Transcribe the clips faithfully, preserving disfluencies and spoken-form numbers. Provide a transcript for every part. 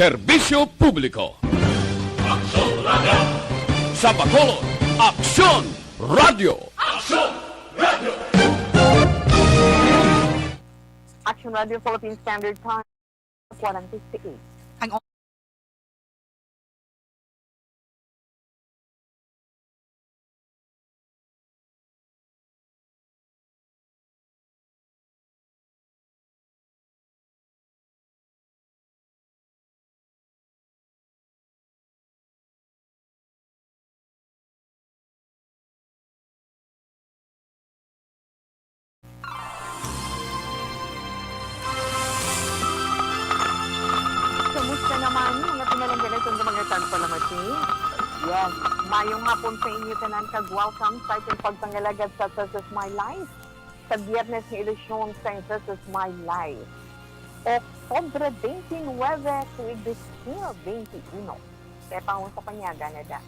Serbisyo publiko. Aksyon Radio. Sa Bacolod, Aksyon Radio. Aksyon Radio. Action Radio Philippine Standard Time, forty-eight. Ang Kamusta naman, mga pinalangga naton nga mga tagpalamati? Yes, mayong hapon sa inyo tanan, kag welcome sa ating pagpangalagad sa This Is My Life. Sa Biyernes nga edisyon sa This Is My Life, Oktubre twenty-nine, tuig dos mil twenty-one. Kaya pa sa panyaga na da.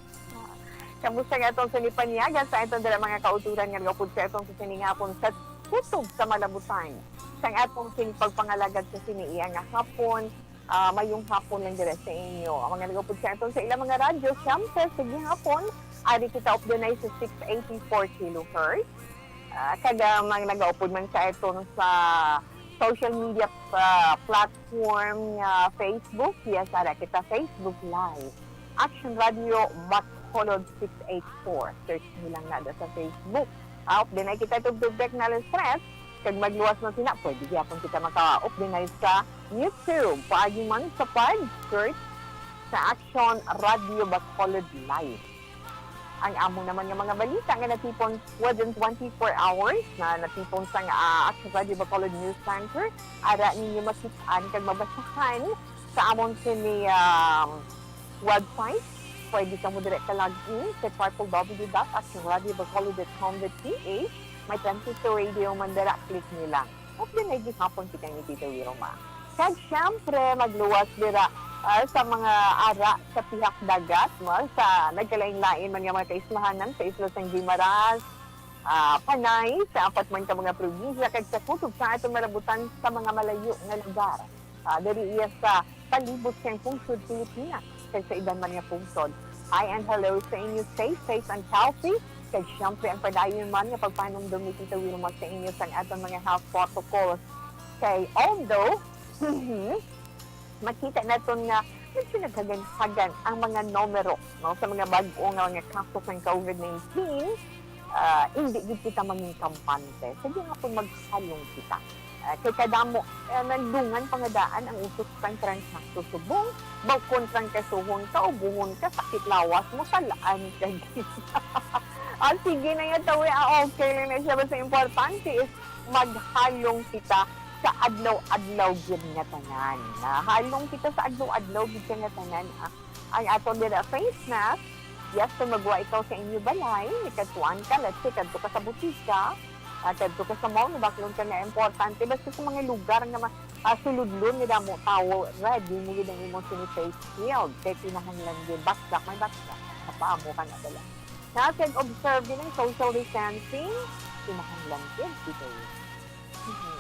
Kamusta nga atong sini panyaga sa aton dira, mga kauturan, nga nagapod sa atong sa sini nga hapon sa kutob sa malabutan? Sang atong sini pagpangalagad sa sini iya nga hapon, ah, mayong hapon lang dira sa inyo. Ang mga nagapod sa aton sa ilang mga radyo, siyempre, sa gihapon, ari kita updanay sa six eighty-four kilohertz. Ah, kag, ah, mga nagaupod man sa aton sa social media, ah, platform nga Facebook, yes, ara kita Facebook Live. Action Radio Bacolod six eight four. Search niyo lang na sa Facebook. Ah, updanay kita tubtub technology stress, kag magluwas man sina, pwede gyapon kita maka-updanay sa YouTube. Paagi man sa pag-search sa Action Radio Bacolod Live. Ang amo naman nga mga balita nga natipon within twenty-four hours na natipon sa, ah, Action Radio Bacolod News Center, ara ninyo makit-an kag mabasahan sa amon sini, um, website. Pwede kamo direkta log in sa triple W dot action radio bacolod dot com dot P H. May transistor radio man dira, click nyo lang. Updanay gihapon kita ni Tita Wilma. Kag siyempre, magluwas dira, ah, sa mga ara sa pihak dagat, no? Sa nagkalain-lain man nga mga kaislahanan sa Isla San Guimaras, ah, Panay, sa apat man ka mga probinsya, kag sa kutob sa aton malabutan sa mga malayo nga lugar. Ah, diri iya sa palibot sang pungsod Pilipinas, kag sa iban man nga pungsod. Hi and hello sa inyo, stay safe and healthy. Kag siyempre, ang padayon man nga pagpanumdom ni Tita Wilma sa inyo sang aton mga health protocols. Kay although, makita naton nga medyo naghagan-hagan ang mga numero, no, sa mga bag-o nga mga kaso sang COVID nineteen, ah, hindi gid kita mangin kampante. Sa gihapon, maghalong kita. Ah, kay kadamo, eh, nandungan pa nga daan ang usos sang transaksyon subong, baw kontrang kasuhon ka, ubuhon ka, sakit lawas mo, salaan ka gid. Ah, sige na nga, tawi, ah, okay lang na siya. Basta importante is maghalong kita sa adlaw-adlaw gid nga tanan. Ah, halong kita sa adlaw-adlaw gid nga tanan, ah. Ang aton dira face mask, yes, kung magwa ikaw sa inyo balay, ni kadtuan ka, let's say, kadto ka sa butika, ah, kadto ka sa mall, nabaklon ka nga importante. Basta sa mga lugar nga ma-, ah, suludlon nga damo tawo, ready mo gid ang imong sini face shield. Kay kinahanglan gid, baksak, may baksak. Napaamo ka na bala. Na, kag observe din ang social distancing, kinahanglan gid, di kayo. Mhm.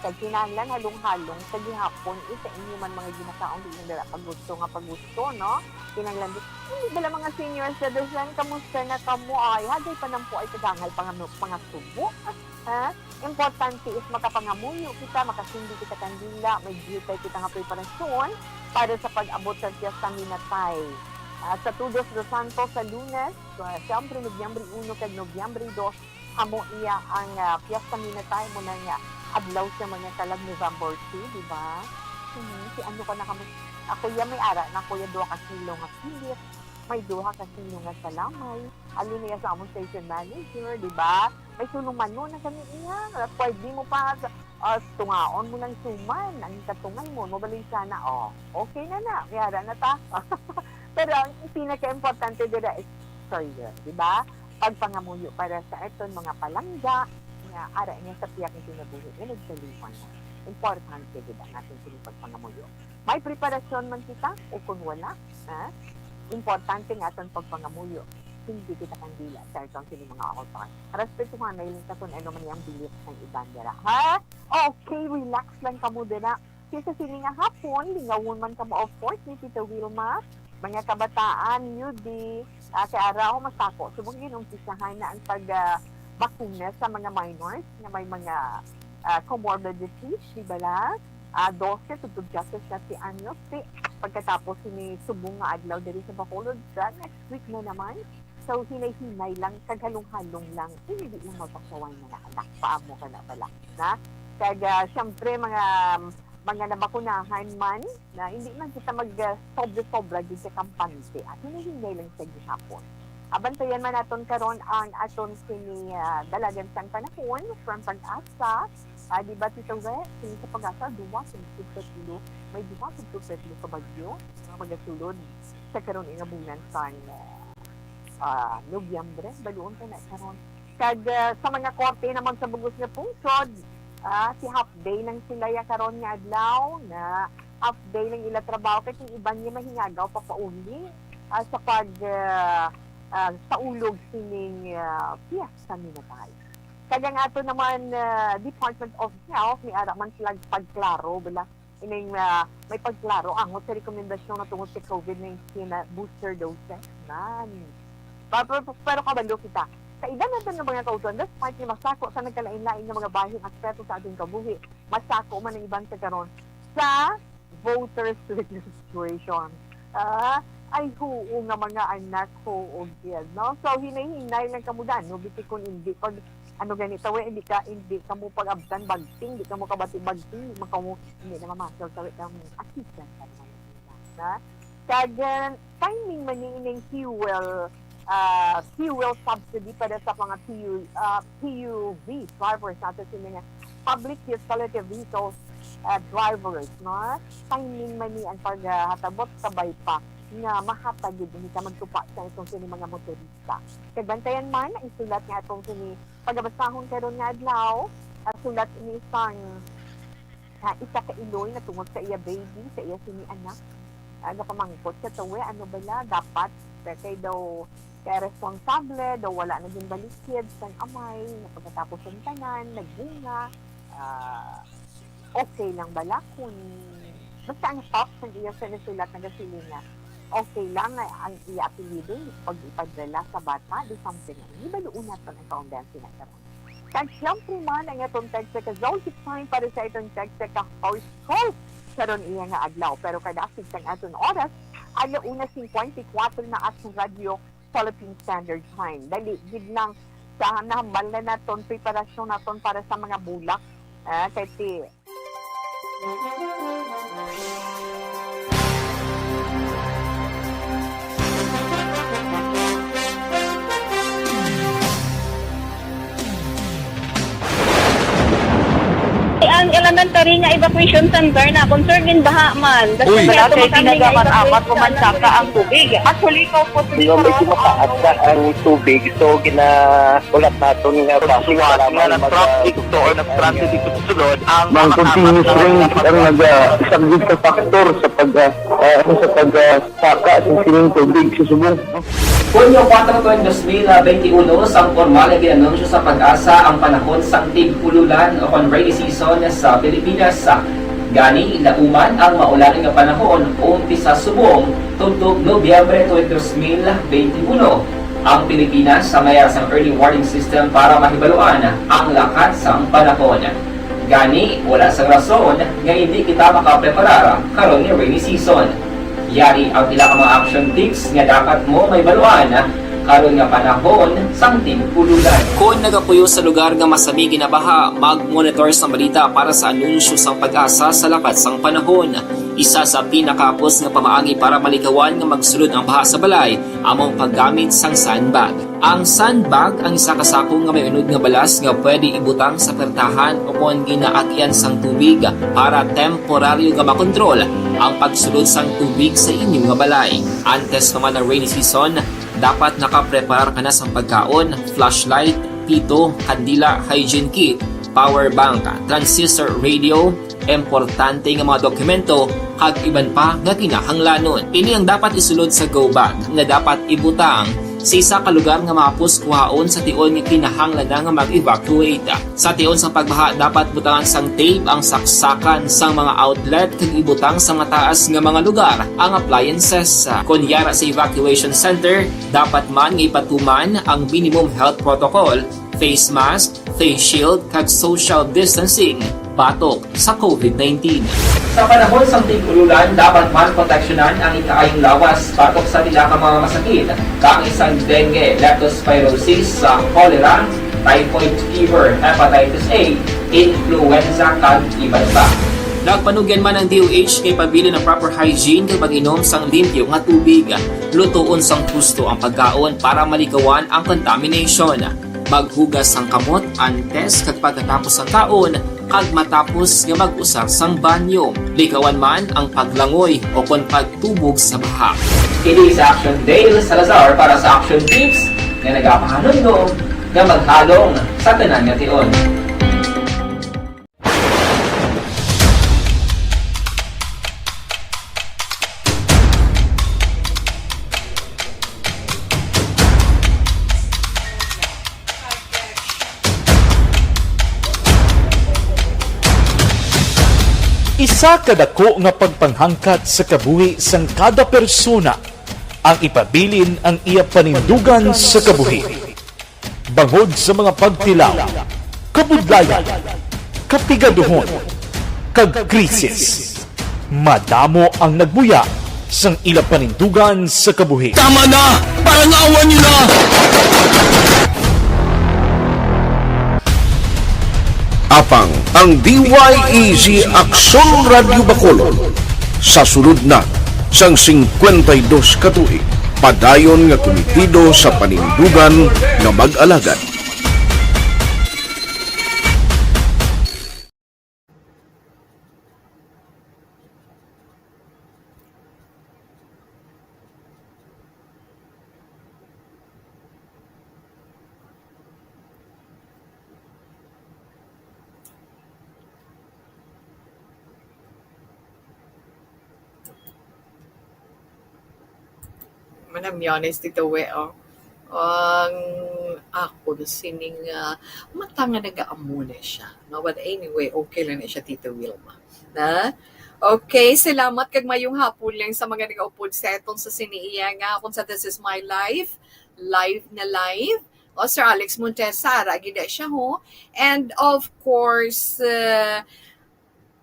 Kag kinahanglan halong-halong sa gihapon, eh, sa inyo man mga ginakaon, di lang dala pagusto nga pagusto, no? Kinahanglan di, hindi bala mga senior citizen, kamusta na kamo? Ay, hagay pa nang po ay kagangal pa nga mga subo. Ha? Importante is makapangamuyo kita, makasindi kita kandila, may diutay kita nga preparasyon para sa pag-abot sa Fiesta Minatay. Ah, sa Todos los Santos sa Lunes, ah, siyempre, Nobyembre uno kag Nobyembre dos, amo iya ang, ah, Fiesta Minatay, mo na nga adlaw sa mga kalag November two, di ba? Hmm, si ano ka na kamo? Ako ya may ara na ko ya duha ka kilo nga pilit, may duha ka kilo nga salamay. Ali niya sa among station manager, di ba? May sulong manon na kami iya. Pwede mo pa sa, ah, tungaon mo ng suman. Ang katungan mo, mabaloy sana. Oh, okay na na. May ara na ta. Pero ang pinaka-importante dira is prayer, di ba? Pagpangamuyo para sa aton mga palangga nga ara niya sa pihak nga kinabuhi nga nagsaluman na. Importante gid ang aton sini pagpangamuyo. May preparasyon man kita o kung wala, ha? Importante nga aton pagpangamuyo. Hindi kita kandila sa aton sini mga author. Respetuhan na ilang kason ano man yang belief sang iban dira, ha? Okay, relax lang kamo dira. Kay sa sini nga hapon, lingawon man kamo, of course, ni Tita Wilma, mga kabataan, U D, ah, kay ara ako masako. Subong ginumpisahan na ang pag, ah, bakuna sa mga minors nga may mga, ah, comorbidities, di ba la? Ah, dose tubtob diyatay siyete anyos, ti, pagkatapos sini subong nga adlaw diri sa Bacolod, sa next week na naman. So, hinay-hinay lang, kag halong-halong lang, hindi lang mapasaway mga anak. Paamo ka na pala, na? Kag, ah, siyempre, mga, mga nabakunahan man, na hindi man kita mag, ah, sobra-sobra gid sa kampante. At hinay-hinay lang sa gihapon. Abantayan man naton karon ang aton sini, ah, dalagan sang panahon from Pag-asa. Ah, di ba, Tito Re? Sini sa Pag-asa, duwa sa tulo, may duwa sa tulo ka bagyo nga magasulod sa karon nga bulan sang, ah, ah, Nobyembre, baluon ka na karon. Kag, ah, sa mga korte naman sa bugos nga pungsod, ah, si half day lang sila ya karon nga adlaw, nga half day lang ila trabaho, kay ang iban nga mahingagaw pa pauli, ah, sa pag, ah, ah, saulog sining, ah, piyesta ni Natay. Kag ang ato naman, ah, Department of Health, may ara man sila pagklaro, bala, ining, ah, may pagklaro angot sa rekomendasyon nga tungod sa COVID nineteen na booster doses. Nan. Pa-, pero, pero kabalo kita. Sa iban naton nga mga kautuan, despite nga masako sa nagkalain-lain nga mga bahing aspeto sa aton kabuhi, masako man ang iban sa karon sa voters registration. Ah, ay, huo nga mga anak, huo gyud, no? So, hinay-hinay lang kamo, dano, bisi kung hindi, pag, ano gani, tawi, hindi ka, hindi kamo pag-abtan bagting, hindi kamo kabati bagting, hindi man kamo, hindi na mamasok, tawi, kamo, akitan ka naman, na? Kag, ah, timing man ni ining fuel, ah, fuel subsidy para sa mga P U, ah, P U V drivers nato, sa mga public utility vehicles, ah, drivers, no? Timing man ni ang paghatabo, kabay pa nga mahatag gid ni sa magtupa sa itong sini mga motorista. Kag bantayan man ang sulat nga atong sini pagabasahon karon nga adlaw, ang sulat ni isang, ah, isa ka iloy nga tungod sa iya baby, sa iya sini anak. Ah, nakamangkot sa tawi, ano bala, dapat, eh, kay daw, kay responsable, daw wala na ginbalikid sang amay, nga pagkatapos ang tanan, nagbunga, ah, okay lang bala kung, basta ang top sa iya sa nasulat nagasiling nga, okay lang nga ang iya apelyido, pag ipadala sa bata, di something. Di ba doon nato ang kaundansi na karon? Kag siyempre man, ang atong text ka Zolkit time para sa itong text ka House Call karon iya nga adlaw. Pero kada asig sang aton oras, ala una cincuenta y cuatro na at sa Radyo Philippine Standard Time. Dali, gid lang sa nahambal na naton, preparasyon naton para sa mga bulak. Ah, kay ti, Ang elementary nga evacuation center na concern din baha man. Uy. Wala kay tinaga man amat ko man saka ang tubig. Actually, ko po. Di ba, medyo mataas na ang tubig, so gina- Ulat naton nga Kung basi siwat wala nga man nag-traffic mag-, to or nag-transit dito sa sulod, ang Mang makakamit continuous lang rain ang ang pag- naga-, isa gid ka factor sa pag, ah, ah, ano, sa pag, ah, saka sa sining tubig sa subong. Hunyo kuwatro, dos mil benti uno, sang pormal nga gin-anunsyo sa Pag-asa ang panahon sang tig-ululan o kon rainy season sa Pilipinas. Gani, lauman ang maulan nga panahon, umpisa subong tubtob Nobyembre twenty, dos mil benti uno. Ang Pilipinas sa mayara sang early warning system para mahibaluan ang lakat sang panahon. Gani, wala sang rason nga hindi kita makapreparar karon nga rainy season. Yari ang pila ka mga action tips nga dapat mo mahibaluan karon nga panahon sang tig-ululan. Kon nagapuyo sa lugar nga masami ginabaha, mag-monitor sang balita para sa anunsyo sang Pag-asa sa lakat sang panahon. Isa sa pinakahapos nga pamaagi para malikawan nga magsulod ang baha sa balay amo ang paggamit sang sandbag. Ang sandbag ang isa ka sako nga may unod nga balas nga pwede ibutang sa pertahan o kon ginaagian sang tubig para temporaryo nga makontrol ang pagsulod sang tubig sa inyo nga balay. Antes pa man ang rainy season, dapat nakapreparar ka na sang pagkaon, flashlight, pito, kandila, hygiene kit, power bank, transistor radio, importante nga mga dokumento, kag iban pa nga kinahanglanon. Ini ang dapat isulod sa go bag nga dapat ibutang Sa isa ka lugar nga mahapos kuhaon sa tion nga kinahanglan na nga mag-evacuate. Sa tion sang pagbaha, dapat butangan sang tape ang saksakan sang mga outlet kag ibutang sa mataas nga mga lugar ang appliances. Kon yara sa evacuation center, dapat man nga ipatuman ang minimum health protocol, face mask, face shield, kag social distancing batok sa COVID nineteen. Sa panahon sang tig-ululan, dapat man proteksyonan ang ikaayong lawas batok sa pila ka mga masakit, kaangay sang dengue, leptospirosis, sa cholera, typhoid fever, hepatitis A, influenza, kag iban pa. Nagpanugyan man ang D O H kay pabilin ang proper hygiene kag pag-inom sang limpyo nga tubig. Lutoon sang husto ang pagkaon para malikawan ang contamination. Maghugas sang kamot antes kag pagkatapos sang kaon, kag matapos nga mag-usar sang banyo. Likawan man ang paglangoy o kon pagtubog sa baha. Kini sa Action Dale Salazar para sa Action Tips nga nagapahanumdom nga maghalong sa tanan nga tion. Isa ka dako nga pagpanghangkat sa kabuhi sang kada persona ang ipabilin ang iya panindugan sa kabuhi. Bangod sa mga pagtilaw, kabudlayan, kapigaduhon, kag krisis, madamo ang nagbuya sang ila panindugan sa kabuhi. Tama na! Parangawan niyo na! Apang ang D Y E G Aksyon Radyo Bacolod, sa sulod na sang singkwenta y dos ka tuig, padayon nga kumitido sa panindugan nga mag-alagad. Manamyaw na si Tito We, oh. Ang ako na sining, ah, mata nga nagaamo na siya, no? But anyway, okay lang na siya, Tito Wilma. Na? Okay, salamat kag mayong hapon lang sa mga nagaupod sa aton sa sini iya nga kung sa This Is My Life, live na live. O, Sir Alex Montesa, ara gid na siya, ho. And of course, uh,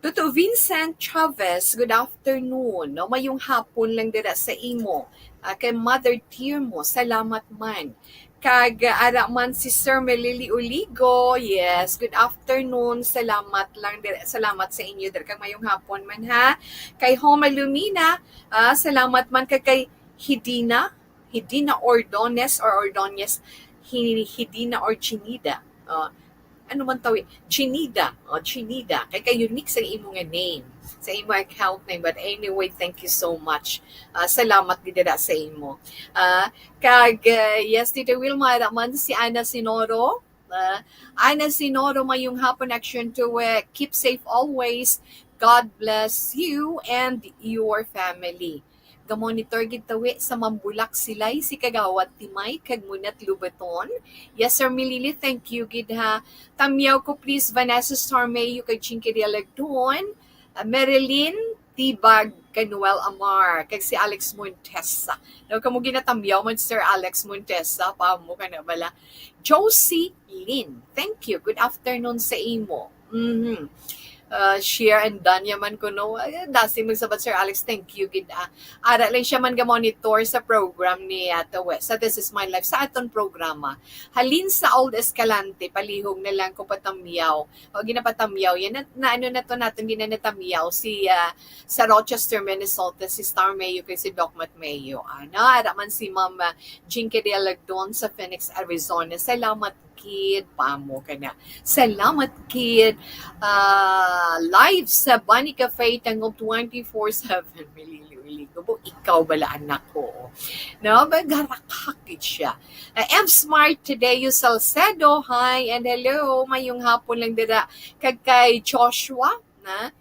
Tuto Vincent Chavez, good afternoon. No, mayong hapon lang dira sa imo. Ah, kay Mother Dear mo, salamat man. Kag, ah, ara man si Sir Melili Oligo, yes, good afternoon. Salamat lang dira, salamat sa inyo dira. Kag mayong hapon man, ha. Kay Homa Lumina, ah, salamat man. Kag kay Hidina, Hidina Ordones or Ordonez, Hi-, Hidina or Chinida. Ah, ano man tawi? Chinida. O, Chinida. Kay ka-unique sa imo nga name, sa imo account name. But anyway, thank you so much. Ah, salamat gid dira sa imo. Ah, kag, ah, yes, Tita Wilma, ara man si Ana Sinoro. Ah, Ana Sinoro, mayong hapon, Action to, eh, keep safe always. God bless you and your family. Gamonitor gid tawi sa Mambulak Silay si Kagawad Timay kag Munat Lubaton. Yes, Sir Milili, thank you gid ha. Tamyaw ko please, Vanessa Starmayo kag Chinky Dialagdon, ah, Marilyn Tibag kag Noel Amar kag si Alex Montesa. No, kamo ginatamyaw man, Sir Alex Montesa, pa mo ka na bala. Josie Lin, thank you. Good afternoon sa imo. Mhm. Uh, share and done yaman ko, no? Ay, dasi magsabat, Sir Alex, thank you gid, ah. Ara lang siya man ga-monitor sa program ni Ate Wes, sa This Is My Life, sa aton programa. Halin sa Old Escalante, palihog na lang ko patamyaw. O, ginapatamyaw. Yan na, na ano na to natin, ginanatamyaw. Si, ah, sa Rochester, Minnesota, si Star Mayo kay si Doc Mat Mayo. Ano, ara man si Ma'am, ah, Jinky Dialagdon sa Phoenix, Arizona. Salamat gid, pamo ka na. Salamat gid. Ah, live sa Bunny Cafe, Tangub twenty-four seven. Milili-uli ko. Bo, ikaw bala, anak ko. No, magharakak gid siya. Ah, M Smart Tadeo Salcedo, hi and hello. Mayong hapon lang dira. Kag kay Joshua, na?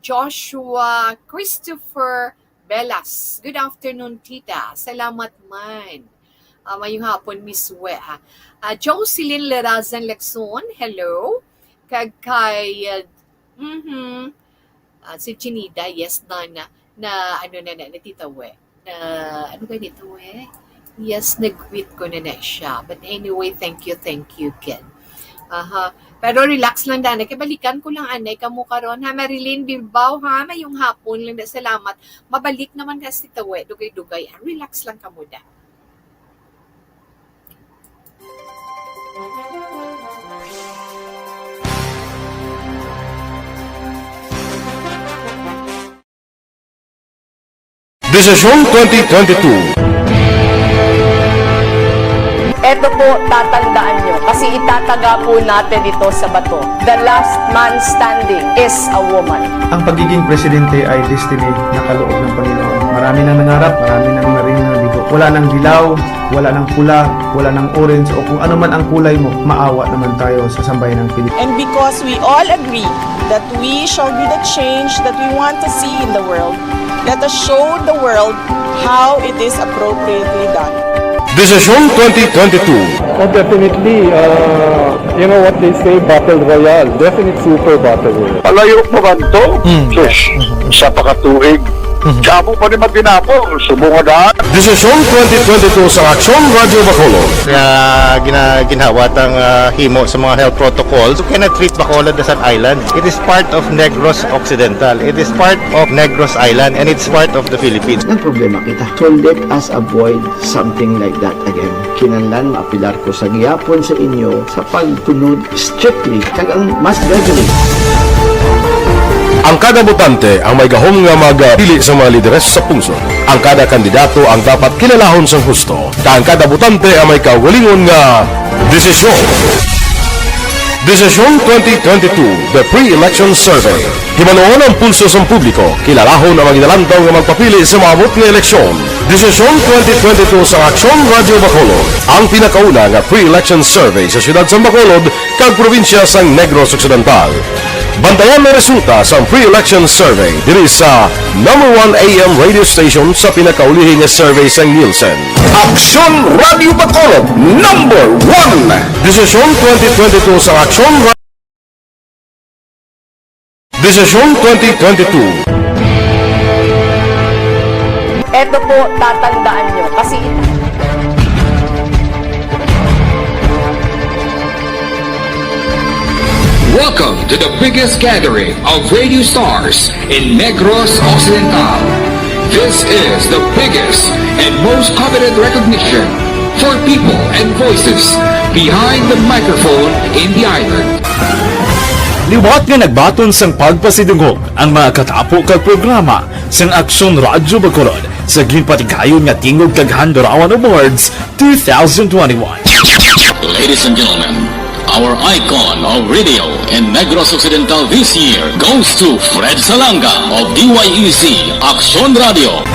Joshua Christopher Belas. Good afternoon, tita. Salamat man. Ah, mayong hapon, Miss We, ha. Ah, Jocelyn Lerazan Lexon, hello. Kag kay, ah, mhm. Ah, si Chinida, yes, na, na, ano na, na, na, Tita We. Na, ano ba nito, eh? Yes, nag-quit ko na na siya. But anyway, thank you, thank you, Ken. Aha. Pero relax lang, dana. Kay balikan ko lang, anay, kamo karon, ha? Marilyn Bilbao, ha? Mayong hapon lang, da. Salamat. Mabalik naman ka si Tita We. Dugay-dugay, ah. Relax lang kamo, da. Desisyon twenty twenty-two. Eto po, tatandaan nyo, kasi itataga po natin ito sa bato. The last man standing is a woman. Ang pagiging presidente ay destiny na kaloob ng Panginoon. Marami nang nangarap, marami nang narinig na bigo. Wala nang dilaw, wala nang pula, wala nang orange, o kung ano man ang kulay mo, maawa naman tayo sa sambayan ng Pilipinas. And because we all agree that we shall be the change that we want to see in the world, let us show the world how it is appropriately done. Desisyon twenty twenty-two. Oh, definitely. Uh, you know what they say, battle royale. Definite super battle royale. Palayo mo ba to? Mm. Sus, isa pa ka tuig. Mhm. Damo pa ni matinapol, subong nga daan. Desisyon twenty twenty-two sa Aksyon Radyo Bacolod. Nga gina-, ginhawa tang, ah, himo sa mga health protocols, you cannot treat Bacolod as an island. It is part of Negros Occidental. It is part of Negros Island, and it's part of the Philippines. Nagproblema kita. So let us avoid something like that again. Kinahanglan maapilar ko sa gihapon sa inyo sa pagsunod strictly kag ang mask gathering. Ang kada botante ang may gahom nga magpili sa mga lideres sa pungsod. Ang kada kandidato ang dapat kilalahon sang husto, kag ang kada botante ang may kaugalingon nga desisyon. Desisyon twenty twenty-two, The Pre-Election Survey. Himanuon ang pulso sang publiko, kilalahon ang mga ginalantaw nga magpapili sa maabot nga eleksyon. Desisyon twenty twenty-two sa Aksyon Radyo Bacolod, ang pinakauna nga pre-election survey sa siyudad sang Bacolod kag probinsya sang Negros Occidental. Bantayan ang resulta sang pre-election survey diri sa number one A M radio station sa pinakaulihi nga survey sang Nielsen. Aksyon Radyo Bacolod, number one. Desisyon twenty twenty-two sa Aksyon Ra-, Desisyon twenty twenty-two. Eto po, tatandaan nyo, kasi Welcome to the biggest gathering of radio stars in Negros Occidental. This is the biggest and most coveted recognition for people and voices behind the microphone in the island. Liwat nga nagbaton sang pagpasidungog ang mga katapo kag programa sang Aksyon Radyo Bacolod sa ginpatigayon nga Tingog kag Handurawan Awards two thousand twenty-one. Ladies and gentlemen, our icon of radio in Negros Occidental this year goes to Fred Salanga of D Y E Z Aksyon Radio.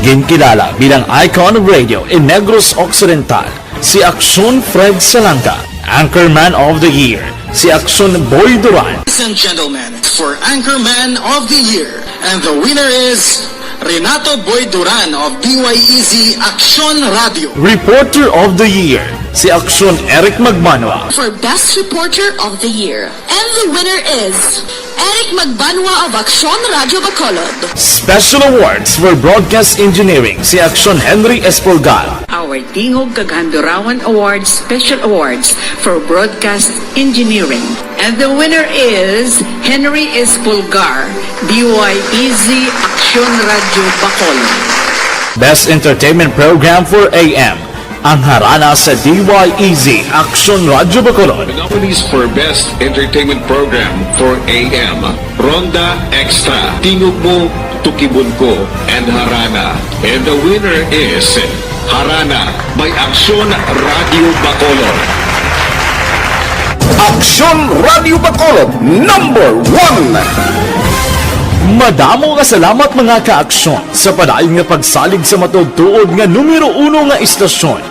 Ginkilala bilang icon of radio in Negros Occidental si Aksyon Fred Salanga, Anchorman of the Year si Aksyon Boy Duran. Ladies and gentlemen, for Anchorman of the Year, and the winner is Renato Boy Duran of D Y E Z Aksyon Radio. Reporter of the Year si Aksyon Eric Magbanwa. For Best Reporter of the Year, and the winner is Eric Magbanwa of Aksyon Radio Bacolod. Special Awards for Broadcast Engineering si Aksyon Henry Espolgar. Our Tingog kag Handurawan Awards Special Awards for Broadcast Engineering. And the winner is Henry Espolgar, D Y E Z Aksyon Radio Bacolod. Best Entertainment Program for A M, ang Harana sa D Y E Z Aksyon Radio Bacolod. The nominees for Best Entertainment Program for A M, Ronda Extra, Tingog Mo, Tukibon Ko, and Harana. And the winner is Harana by Aksyon Radio Bacolod. Aksyon Radio Bacolod, number one. Madamo nga salamat, mga ka-aksyon, sa padayon nga pagsalig sa matuod-tuod nga numero uno nga istasyon.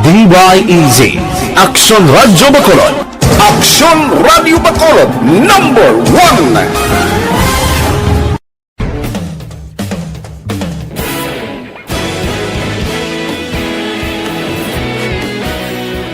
D Y E Z, Aksyon Radyo Bacolod. Aksyon Radyo Bacolod, number one.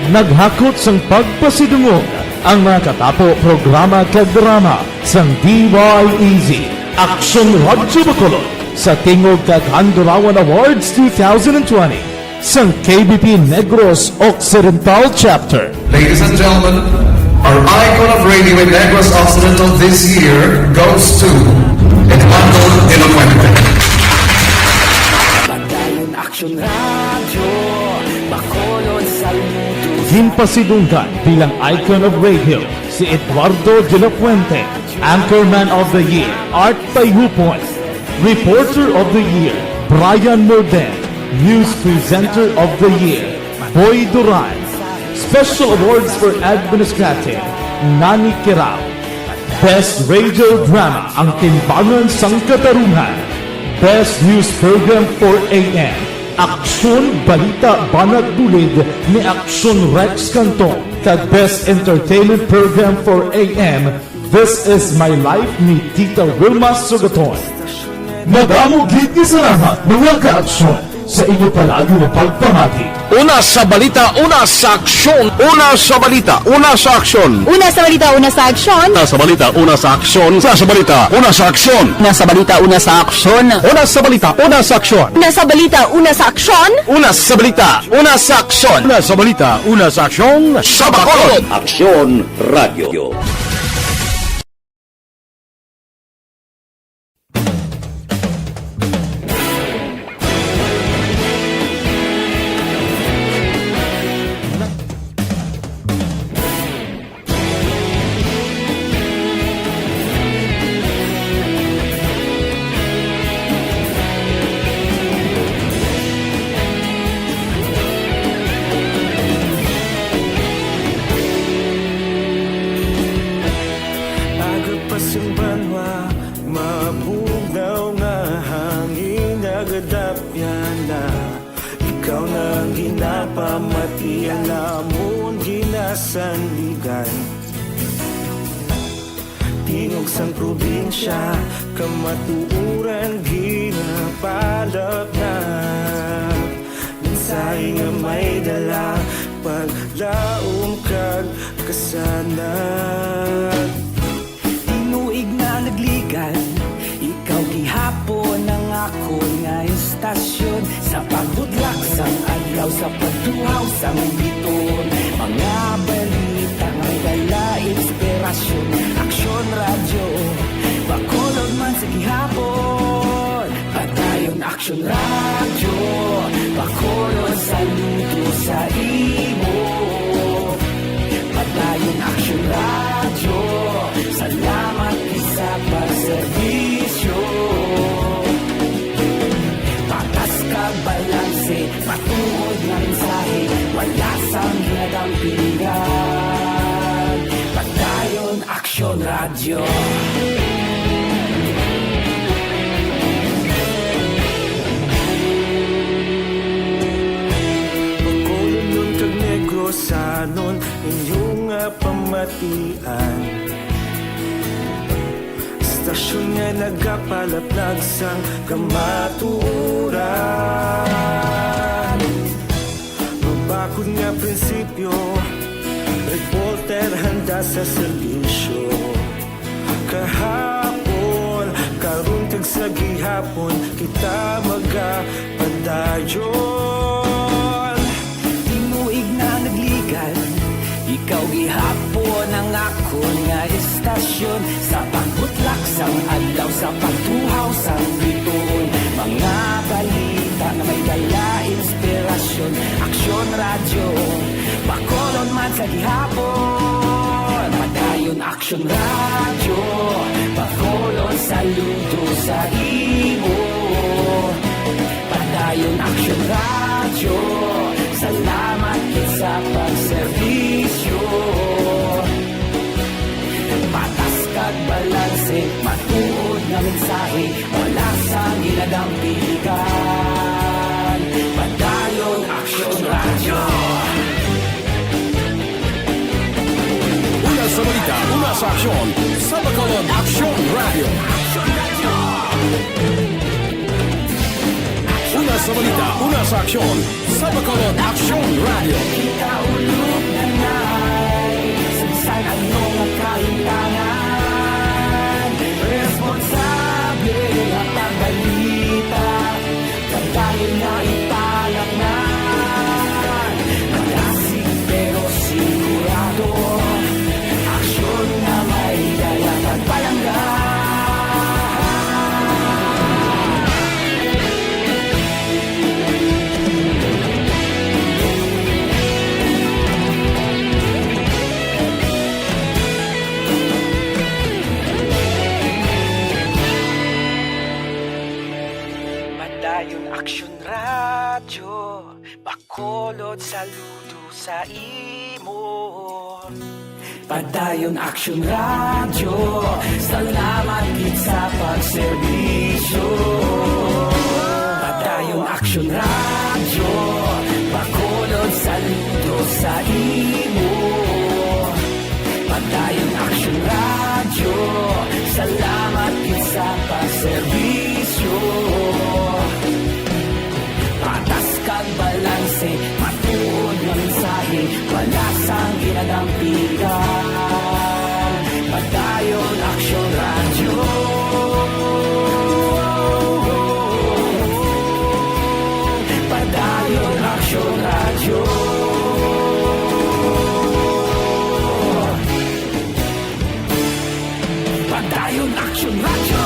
Naghakot sang pagpasidungog ang mga katapo, programa kag drama sang D Y E Z, Aksyon Radyo Bacolod, sa tingog kag Handurawan Awards two thousand twenty sang K B P Negros Occidental Chapter. Ladies and gentlemen, our icon of radio in Negros Occidental this year goes to Eduardo de la Fuente. Padayon Aksyon Radyo, Bacolod, saludo. Ginpasidunggan bilang icon of radio si Eduardo de la Fuente, Anchorman of the Year, Art Tayhupon, Reporter of the Year, Brian Morden, News Presenter of the Year, Boy Duran, Special Awards for Administrative, Nani Kirao, Best Radio Drama, Ang Timbangan sang Katarungan. Best News Program for A M, Aksyon Balita Banat Bulid ni Aksyon Rex Canton, kag Best Entertainment Program for A M, This Is My Life ni Tita Wilma Sugaton. Madamo gid nga salamat, mga kaaksyon, sa inyo palagi nga pagpamati. Una sa balita, una sa aksyon. Una sa balita, una sa aksyon. Una sa balita, una sa aksyon. Una sa balita, una sa aksyon. Una sa balita, una sa aksyon. Una sa balita, una sa aksyon. Una sa balita, una sa aksyon. Una sa balita, una sa aksyon. Una sa balita, una sa aksyon. Una sa balita, una sa aksyon. Sa Bacolod. Aksyon Radio. Aga pa sing banwa, mabugnaw nga hangin nagadapyan na. Ikaw na ang ginapamati, ang amon ginasandigan. Tingog sang probinsya, kamatuoran ginapalapnap. Mensahe nga may dala, paglaom kag kasanag. Tinuig na nagligad, ikaw gihapon ang akon nga istasyon. Sa pagbudlak sang adlaw, sa pagtuhaw sang biton, mga balita nga may dala inspirasyon. Aksyon Radyo, Bacolod man sa gihapon. Padayon Aksyon Radyo, Bacolod, saludo sa imo. Padayon Aksyon Radyo, salamat gid sa pagserbisyo. Patas kag balanse, matuod nga mensahe, wala sang ginadampingan. Padayon Aksyon Radyo. Bacolodnon kag Negrosanon, inyo nga pamatian. Istasyon nga nagapalaplag sang kamatuoran. Mabakod nga prinsipyo, reporter handa sa serbisyo. Kahapon, karon kag sa gihapon, kita magapadayon. Tinuig na nagligad, ikaw gihapon ang akon nga istasyon. Sa pagbutlak sang adlaw, sa pagtuhaw sang bituon, mga balita nga may dala inspirasyon. Aksyon Radyo, Bacolod man sa gihapon. Padayon Aksyon Radyo, Bacolod, saludo sa imo. Padayon Aksyon Radyo, salamat gid sa pagserbisyo. Patas kag balanse, matuod nga mensahe, wala sang ginadampigan. Padayon Aksyon Radyo. Una sa balita, una sa aksyon, sa Bacolod Aksyon Radyo. Una sa balita, una sa aksyon, sa Bacolod Aksyon Radyo. Kita ulo Ayon Aksyon Radyo, Bacolod, saludo sa imo. Padayon Aksyon Radyo, salamat gid sa pagserbisyo. Padayon Aksyon Radyo, Bacolod, saludo sa imo. Padayon Aksyon Radyo, salamat gid sa pagserbisyo. Patas kag balanse, matuod nga mensahe, wala sang ginadampigan. Padayon Aksyon Radyo. Padayon Aksyon Radyo. Padayon Aksyon Radyo.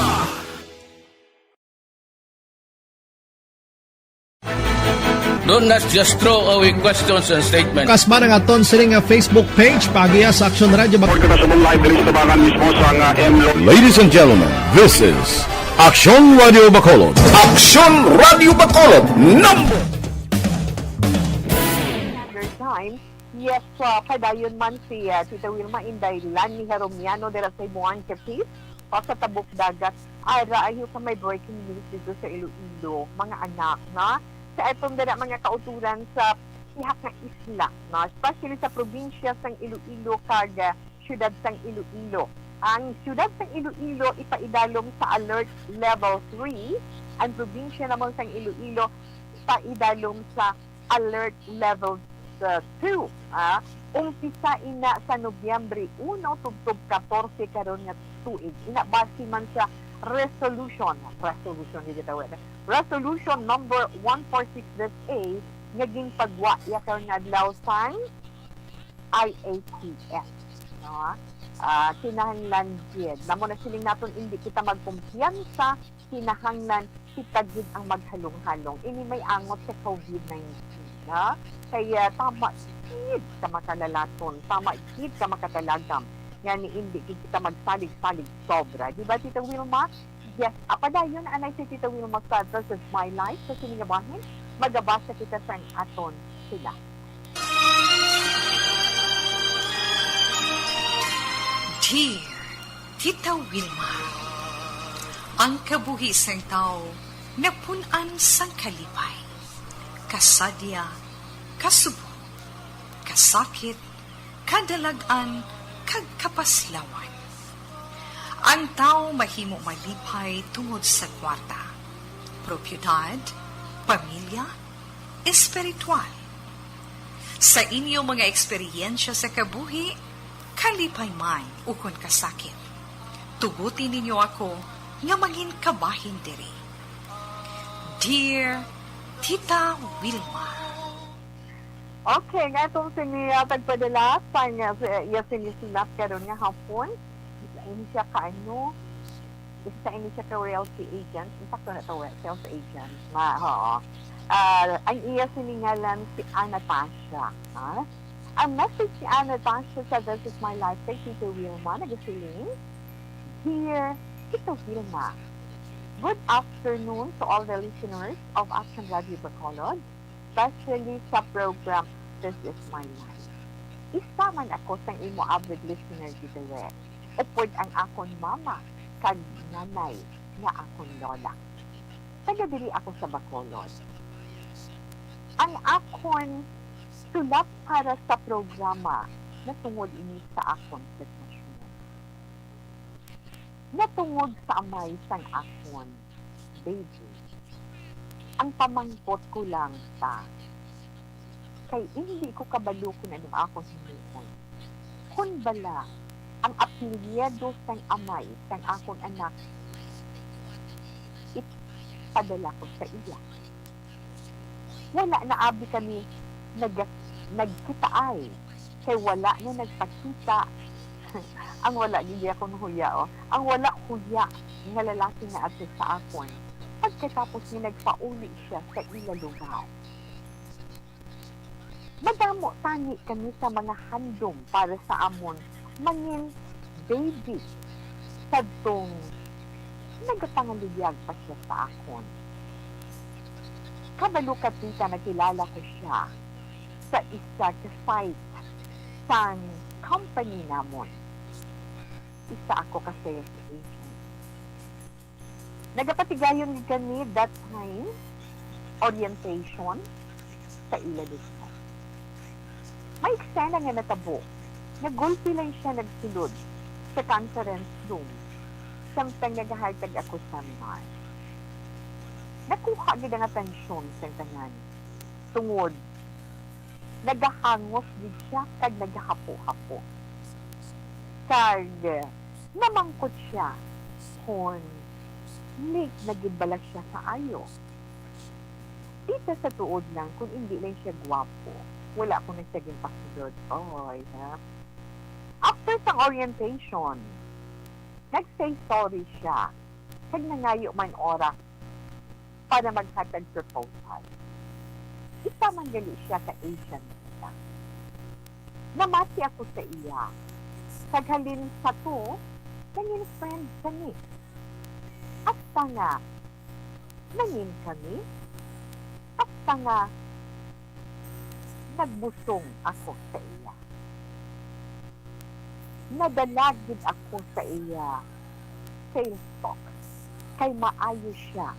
Don't not just throw away questions and statements. Kasman ang aton sini nga Facebook page, paagiha sa Aksyon Radyo Bac- Kita sa live diri sa tabangan mismo sa nga M Lo- Ladies and gentlemen, this is Aksyon Radio Bacolod. Aksyon Radio Bacolod, number Standard Time. Yes, uh, padayon man si, uh, Tita Wilma, Inday Lani Jaromiano dira sa Ibuan, Capiz, o sa Tabok Dagat. Ara, ayo ka may breaking news dito sa Iloilo, mga anak, na sa atong dira mga kauturan sa pihak nga isla, no? Especially sa probinsya sang Iloilo kag, uh, siyudad sang Iloilo. Ang siyudad sang Iloilo ipaidalom sa Alert Level three, ang probinsya namon sang Iloilo ipaidalom sa Alert Level, uh, two, ah. Umpisa ina sa Nobyembre uno tubtob katorse karon nga tuig. Ina base man sa resolution, resolution, di kita wala. Resolution number one four six dash A nga ginpagwa ya karon nga adlaw sang I A T F, no? Ah, kinahanglan gid. Namo na siling naton, hindi kita magkumpiyansa, kinahanglan kita gid ang maghalong-halong. Ini may angot sa COVID nineteen, no? Kay, ah, tama gid ka makalalaton, tama gid ka makatalagam. Nga ni hindi gid kita magsalig-salig sobra. Di ba, Tita Wilma? Yes, ah, padayon, anay si Tita Wilma sa This Is My Life. Sa sini nga bahin, magabasa kita sang aton sila. Dear Tita Wilma, ang kabuhi sang tawo napun-an sang kalipay, kasadya, kasubong, kasakit, kadalag-an, kag kapaslawan. Ang tawo mahimo malipay tungod sa kwarta, propiedad, pamilya, espiritual. Sa inyo mga eksperyensya sa kabuhi, kalipay man ukon kasakit, tuguti ninyo ako nga mangin kabahin diri. Dear Tita Wilma. Okay, nga atong sini, ah, tagpadala sang, ah, sa iya sini sulat karon nga hapon. Isa ini siya ka, ano, isa ini siya ka royalty agent. Insakto na to, royalty agent. Ma, oo. Ah, ang iya sini ngalan si Anastasia, ha? Ang message ni Anastasia sa This Is My Life kay Tita Wilma, nagasiling, Dear Tita Wilma, good afternoon to all the listeners of Action Radio Bacolod, especially sa program This Is My Life. Isa man ako sang imo avid listener diri. Upod ang akon mama kag nanay nga akon lola. Taga diri ako sa Bacolod. Ang akon sulat para sa programa natungod ini sa akon sitwasyon. Natungod sa amay sang akon baby. Ang pamangkot ko lang ta, kay indi ko kabalo kung anong akon himuon. Kon bala ang apelyido sang amay sang akon anak, ipadala ko sa iya. Wala na abi kami nag-, nagkitaay, kay wala na nagpakita ang wala gid akon huya, oh. Ang wala huya nga lalaki nga adto sa akon, pagkatapos nga nagpauli siya sa ila lugar. Madamo tani kami sa mga handom para sa amon mangin baby, sadtong nagapangaluyag pa siya sa akon. Kabalo ka, tita, nakilala ko sia sa isa ka site sang company namon. Isa ako ka sales agent. Nagapatigayon gid kami that time, orientation sa ila lugar. May eksena nga natabo. Nagulpi lang siya nagsulod sa conference room samtang nagahatag ako seminar. Nakuha gid ang atensyon sang tanan tungod nagahangos gid siya kag nagahapo-hapo. Kag namangkot siya kon late na gid bala siya kaayo. Tita, sa tuod lang, kung indi lang siya gwapo, wala ko na siya ginpasulod. Oy, ha? After sang orientation, nag-say sorry siya kag nangayo man oras para maghatag proposal. Isa man gali siya ka agent nila. Namati ako sa iya, kag halin sa to, nangin friend kami. Hasta nga nangin kami, hasta nga nagbusong ako sa iya. Nadala gid ako sa iya sales talk, kay maayo siya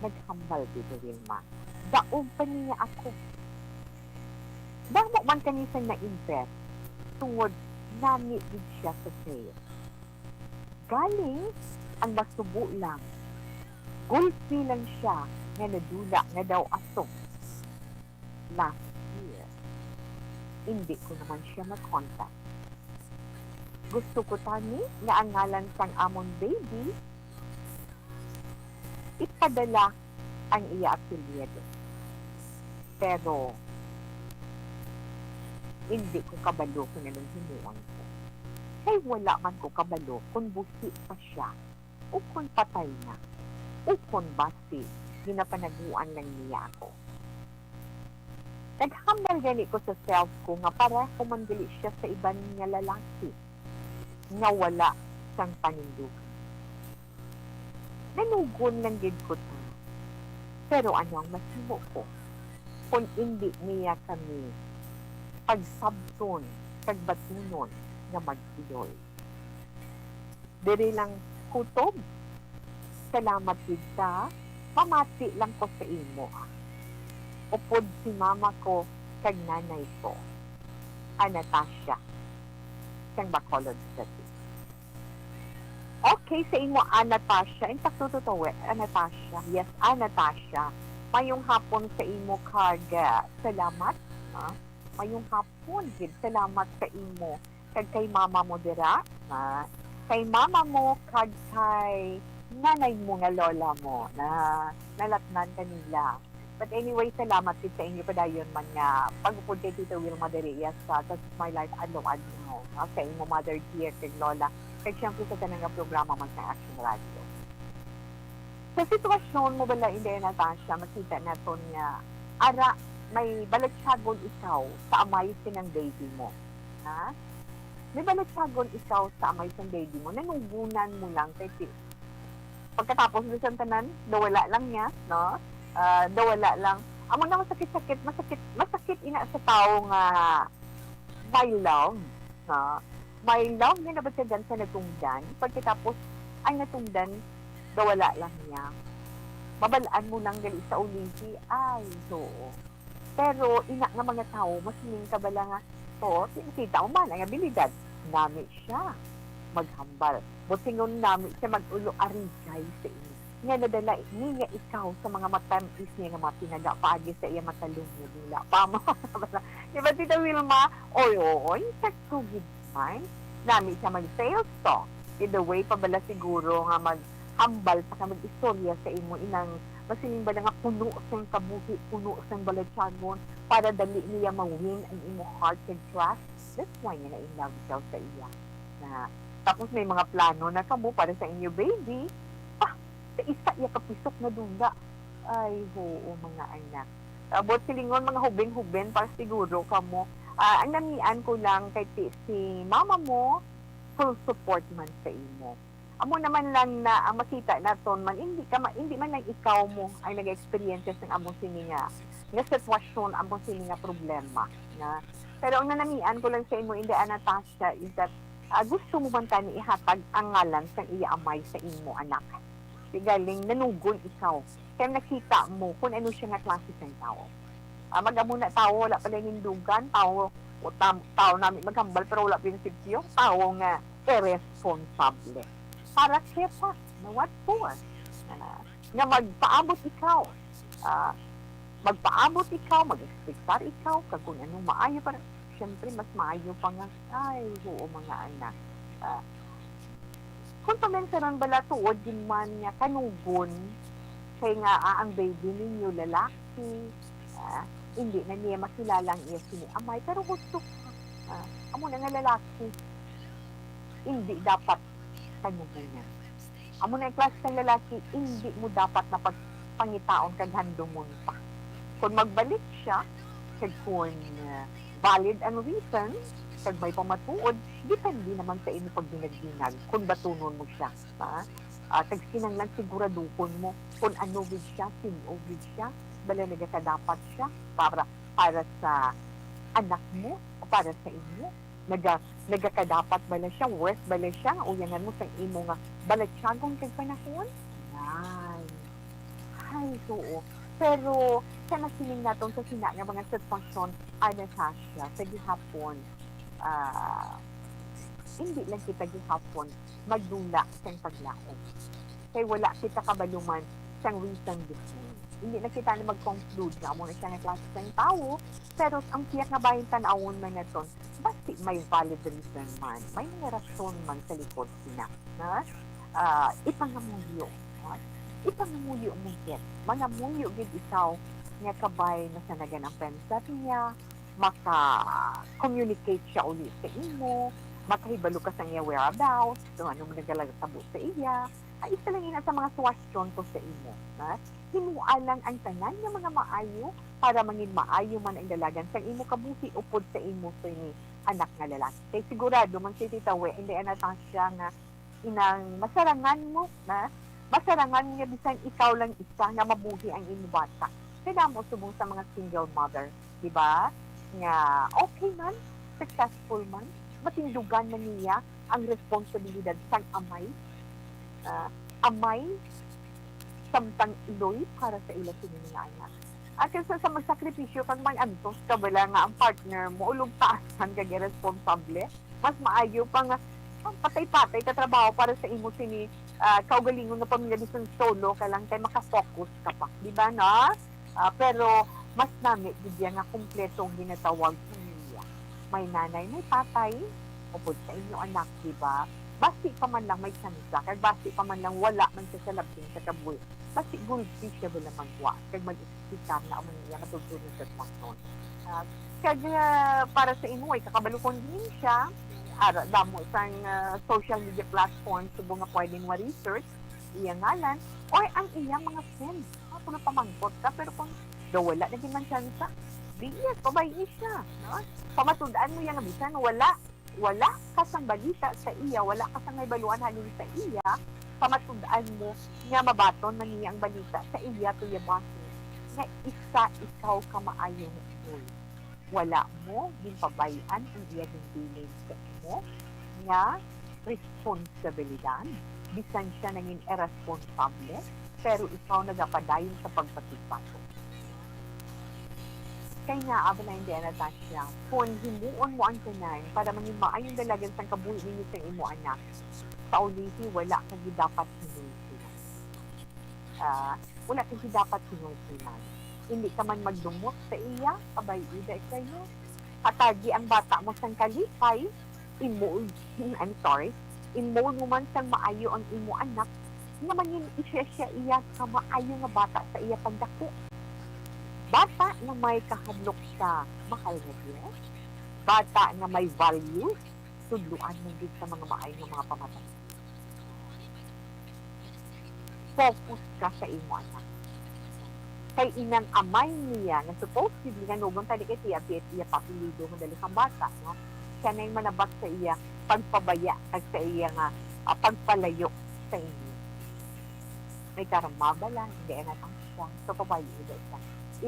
naghambal, Tita Wilma. Daog pa niya ako. Damo man kami sang na-impress tungod nami gid siya sa sales. Galing ang masubo lang, gulpi lang siya nga nadula nga daw aso last year. Hindi ko naman siya ma-contact. Gusto ko tani nga ang ngalan sang amon baby ipadala ang iya apelyido. Pero hindi ko kabalo kung anong himuon ko. Kay wala man ko kabalo kung buhi pa siya, ukon patay na, ukon basi ginapanaguan lang niya ako. Naghambal gani ko sa self ko nga pareho man gali siya sa iban nga lalaki nga wala sang panindugan. Nanugon lang gid ko ta. Pero ano ang mahimo ko kung indi niya kami pagsabton kag batunon nga mag-iloy? Diri lang kutob. Salamat gid sa pamati lang ko sa imo, ah. Upod si mama ko kag nanay ko, a Natasha, sang Bacolod City. Okay, sa imo, a Natasha. Insakto to, to, eh, a Natasha. Yes, a Natasha. Mayong hapon sa imo kag, ah, salamat, ah. Mayong hapon gid. Salamat sa imo kag kay mama mo dira, ha? Kay mama mo kag kay nanay mo nga lola mo na nalatnan kanila. But anyway, salamat gid sa inyo padayon man nga pag-upod kay Tita Wilma diri, yes, sa, sa My Life adlaw-adlaw, no? Sa imo mother dear, kag lola, kag syempre sa tanan nga programa man sa Action Radio. Sa sitwasyon mo bala, Inday Natasha, makita naton nga ara may balatyagon ikaw sa amay sining baby mo. Ha? May balatyagon ikaw sa amay sang baby mo. Nanugunan mo lang kay ti-, pagkatapos bisan tanan, dawala lang niya, no? Ah, dawala lang. Amo na masakit-sakit, masakit, masakit ina sa tawo nga may love, no? May love nga nabatyagan sa natungdan, pagkatapos ang natungdan, dawala lang niya. Mabal-an mo lang gali sa ulihi, ay, oo. Pero ina nga mga tawo, masiling ka bala nga, "To, nakita mo man ang abilidad. Nami siya maghambal. Busingon nami siya mag-ulo arigay sa inyo. Nga nadala niya ikaw sa mga matamis niya nga mga pinaga paagi sa iya matalunyo nila." Pama, di ba, Tita Wilma? Oy, oo, insakto gid man. Nami siya mag-sales talk. In the way pa bala siguro nga maghambal pa ka, mag-istorya sa imo inang masiling bala nga puno sang kabuhi, puno sang balatyagon, para dali niya ma-win ang imo heart and trust. That's why nga na-in love ikaw sa iya. Na, tapos may mga plano na kamo para sa inyo baby. Ah, sa isa iya ka pisok na dula. Ay, oo, mga anak. Ah, buot silingon, mga hubin-hubin pa siguro kamo. Ah, ang namian ko lang kay ti-, si mama mo, full support man sa imo. Amo naman lang na ang makita naton man, hindi ka ma-, hindi man lang ikaw mo ang nag-experience sang amo sini nga, nga sitwasyon, amo sini nga problema, na. Pero ang nanamian ko lang sa imo, Inday Anastasia, is that, ah, gusto mo man tani ihatag ang ngalan sang iya amay sa imo anak? Di galing nanugon ikaw. Kay nakita mo kung ano siya nga klase sang tawo. Ah, mag-amo na tawo, wala pala nindugan, tawo, o tam-, tawo nami maghambal, pero wala prinsipyo, tawo nga irresponsable. Para kita, na what for? Ah, nga magpaabot ikaw, ah, magpaabot ikaw, mag-expectar ikaw, kag kung anong maayo para, siyempre, mas maayo pa nga, ay, oo, mga anak. Ah, kung pamensaron bala, tuod gid man nga kanugon, kay nga, ah, ang baby ninyo lalaki, ah, hindi na niya makilala ang iya sini amay, pero gusto ka, ah, amo na nga lalaki, hindi dapat kanugunan. Amo na ang klase sang lalaki, hindi mo dapat na pagpangitaon kag handomon pa. Kung magbalik siya, kag kung, ah, valid ang reason, kag may pamatuod, depende naman sa imo pagbinag-binag kung batunon mo siya, ha? Ah, kag kinahanglan siguraduhon mo kung ano gid siya, sin-o gid siya, bala nagakadapat siya para, para sa anak mo o para sa imo. Naga-, nagakadapat bala siya, worth bala siya nga uyangan mo sang imo nga balatyagon kag panahon? Nay. Ay, oo. Pero sa nasiling naton sa sina nga mga sitwasyon, Anastasia, sa gihapon, ah, hindi lang kita gihapon magdula sang paglaom. Kay wala kita kabalo man sang reason behind. Hindi na kita na mag-conclude nga amo na siya nga klase sang tawo, pero ang tiyak nga bahin tan-awon man naton, basi may valid reason man, may mga rason man sa likod sina, ha? Ah, ipangamuyo, ha? Ipangamuyo mo gid. Mangamuyo gid ikaw nga kabay masanagan ang pensar niya, maka-communicate siya uli sa imo, makahibalo ka sa iya whereabouts, kung ano man nagalatabo sa iya. Ay, isa lang ina sa mga suwestyon ko sa imo, ha? Himoa lang ang tanan nga mga maayo para mangin maayo man ang dalagan sang imo kabuhi upod sa imo sini anak nga lalaki. Kay sigurado man si Tita We, Inday Anastasia, nga inang masarangan mo, na masarangan mo nga bisan ikaw lang isa nga mabuhi ang imo bata. Kay damo subong sa mga single mother, di ba? Nga okay man, successful man, matindugan man niya ang responsibilidad sang amay, ah, amay, samtang iloy para sa ila sini nga anak. At kaysa sa magsakripisyo kag mag-antos ka bala nga ang partner mo ulog taasan kag irresponsable, mas maayo pa nga, ah, patay-patay ka trabaho para sa imo sini, ah, kaugalingon nga pamilya, bisan solo ka lang kay makafocus ka pa, di ba, no? Ah, pero mas nami gid iya nga kompleto ang ginatawag pamilya. May nanay, may tatay, upod sa inyo anak, di ba? Basi pa man lang may tsansa, kag basi pa man lang wala man siya sa labing sa kabuhi, basi gulpi siya bala magwa kag mag-explicar na amo niya matudturan sa smartphone. Ah, kag, ah, para sa imo, ay kakabalukon din siya, ara, damo sang, ah, social media platform subong nga pwede mo research iya ngalan or ang iya mga friends. Ah, kung pamangkot ka, pero kung daw wala na gid man tsansa, di iya, pabay-i siya, no? Pamatud-an mo iya nga bisan wala, wala ka sang balita sa iya, wala ka sang nahibaluan halin sa iya, pamatud-an mo nga mabaton man niya ang balita sa iya, Kuya Bossy, nga isa ikaw ka maayo nga iloy. Wala mo ginpabay-an ang iya ginbilin sa imo nga responsibilidad, bisan siya nangin irresponsable, pero ikaw nagapadayon sa pagpatugpatok. Kay nga, aba na, hindi, Anastasia, kung himuon mo ang tanan para mangin maayong dalagan sang kabuhi ninyo sa imo anak, sa ulihi, wala ka gid dapat hinuy-hinuy. Ah, wala ka gid dapat hinuy-hinuy. Hindi ka man magdumot sa iya, kabay-i da kayo. Hatagi ang bata mo sang kalipay, i-mold, I'm sorry, i-mold mo man sang maayo ang imo anak, nga mangin-, siya, siya iya ka maayo nga bata sa iya pagdako. Bata nga may kahadlok sa mahal nga Dios, bata nga may values, tudloan mo gid sa mga maayo nga mga pamata-, focus ka sa imo anak. Kay inang amay niya, nga supposedly nga nugon tani kay siya, iya, iya pa apelyido nga dali sang bata, no? Siya na yung manabat sa iya pagpabaya kag sa iya nga, ah, pagpalayo sa inyo. May karma bala, hindi na lang siya. So, pabayo na siya.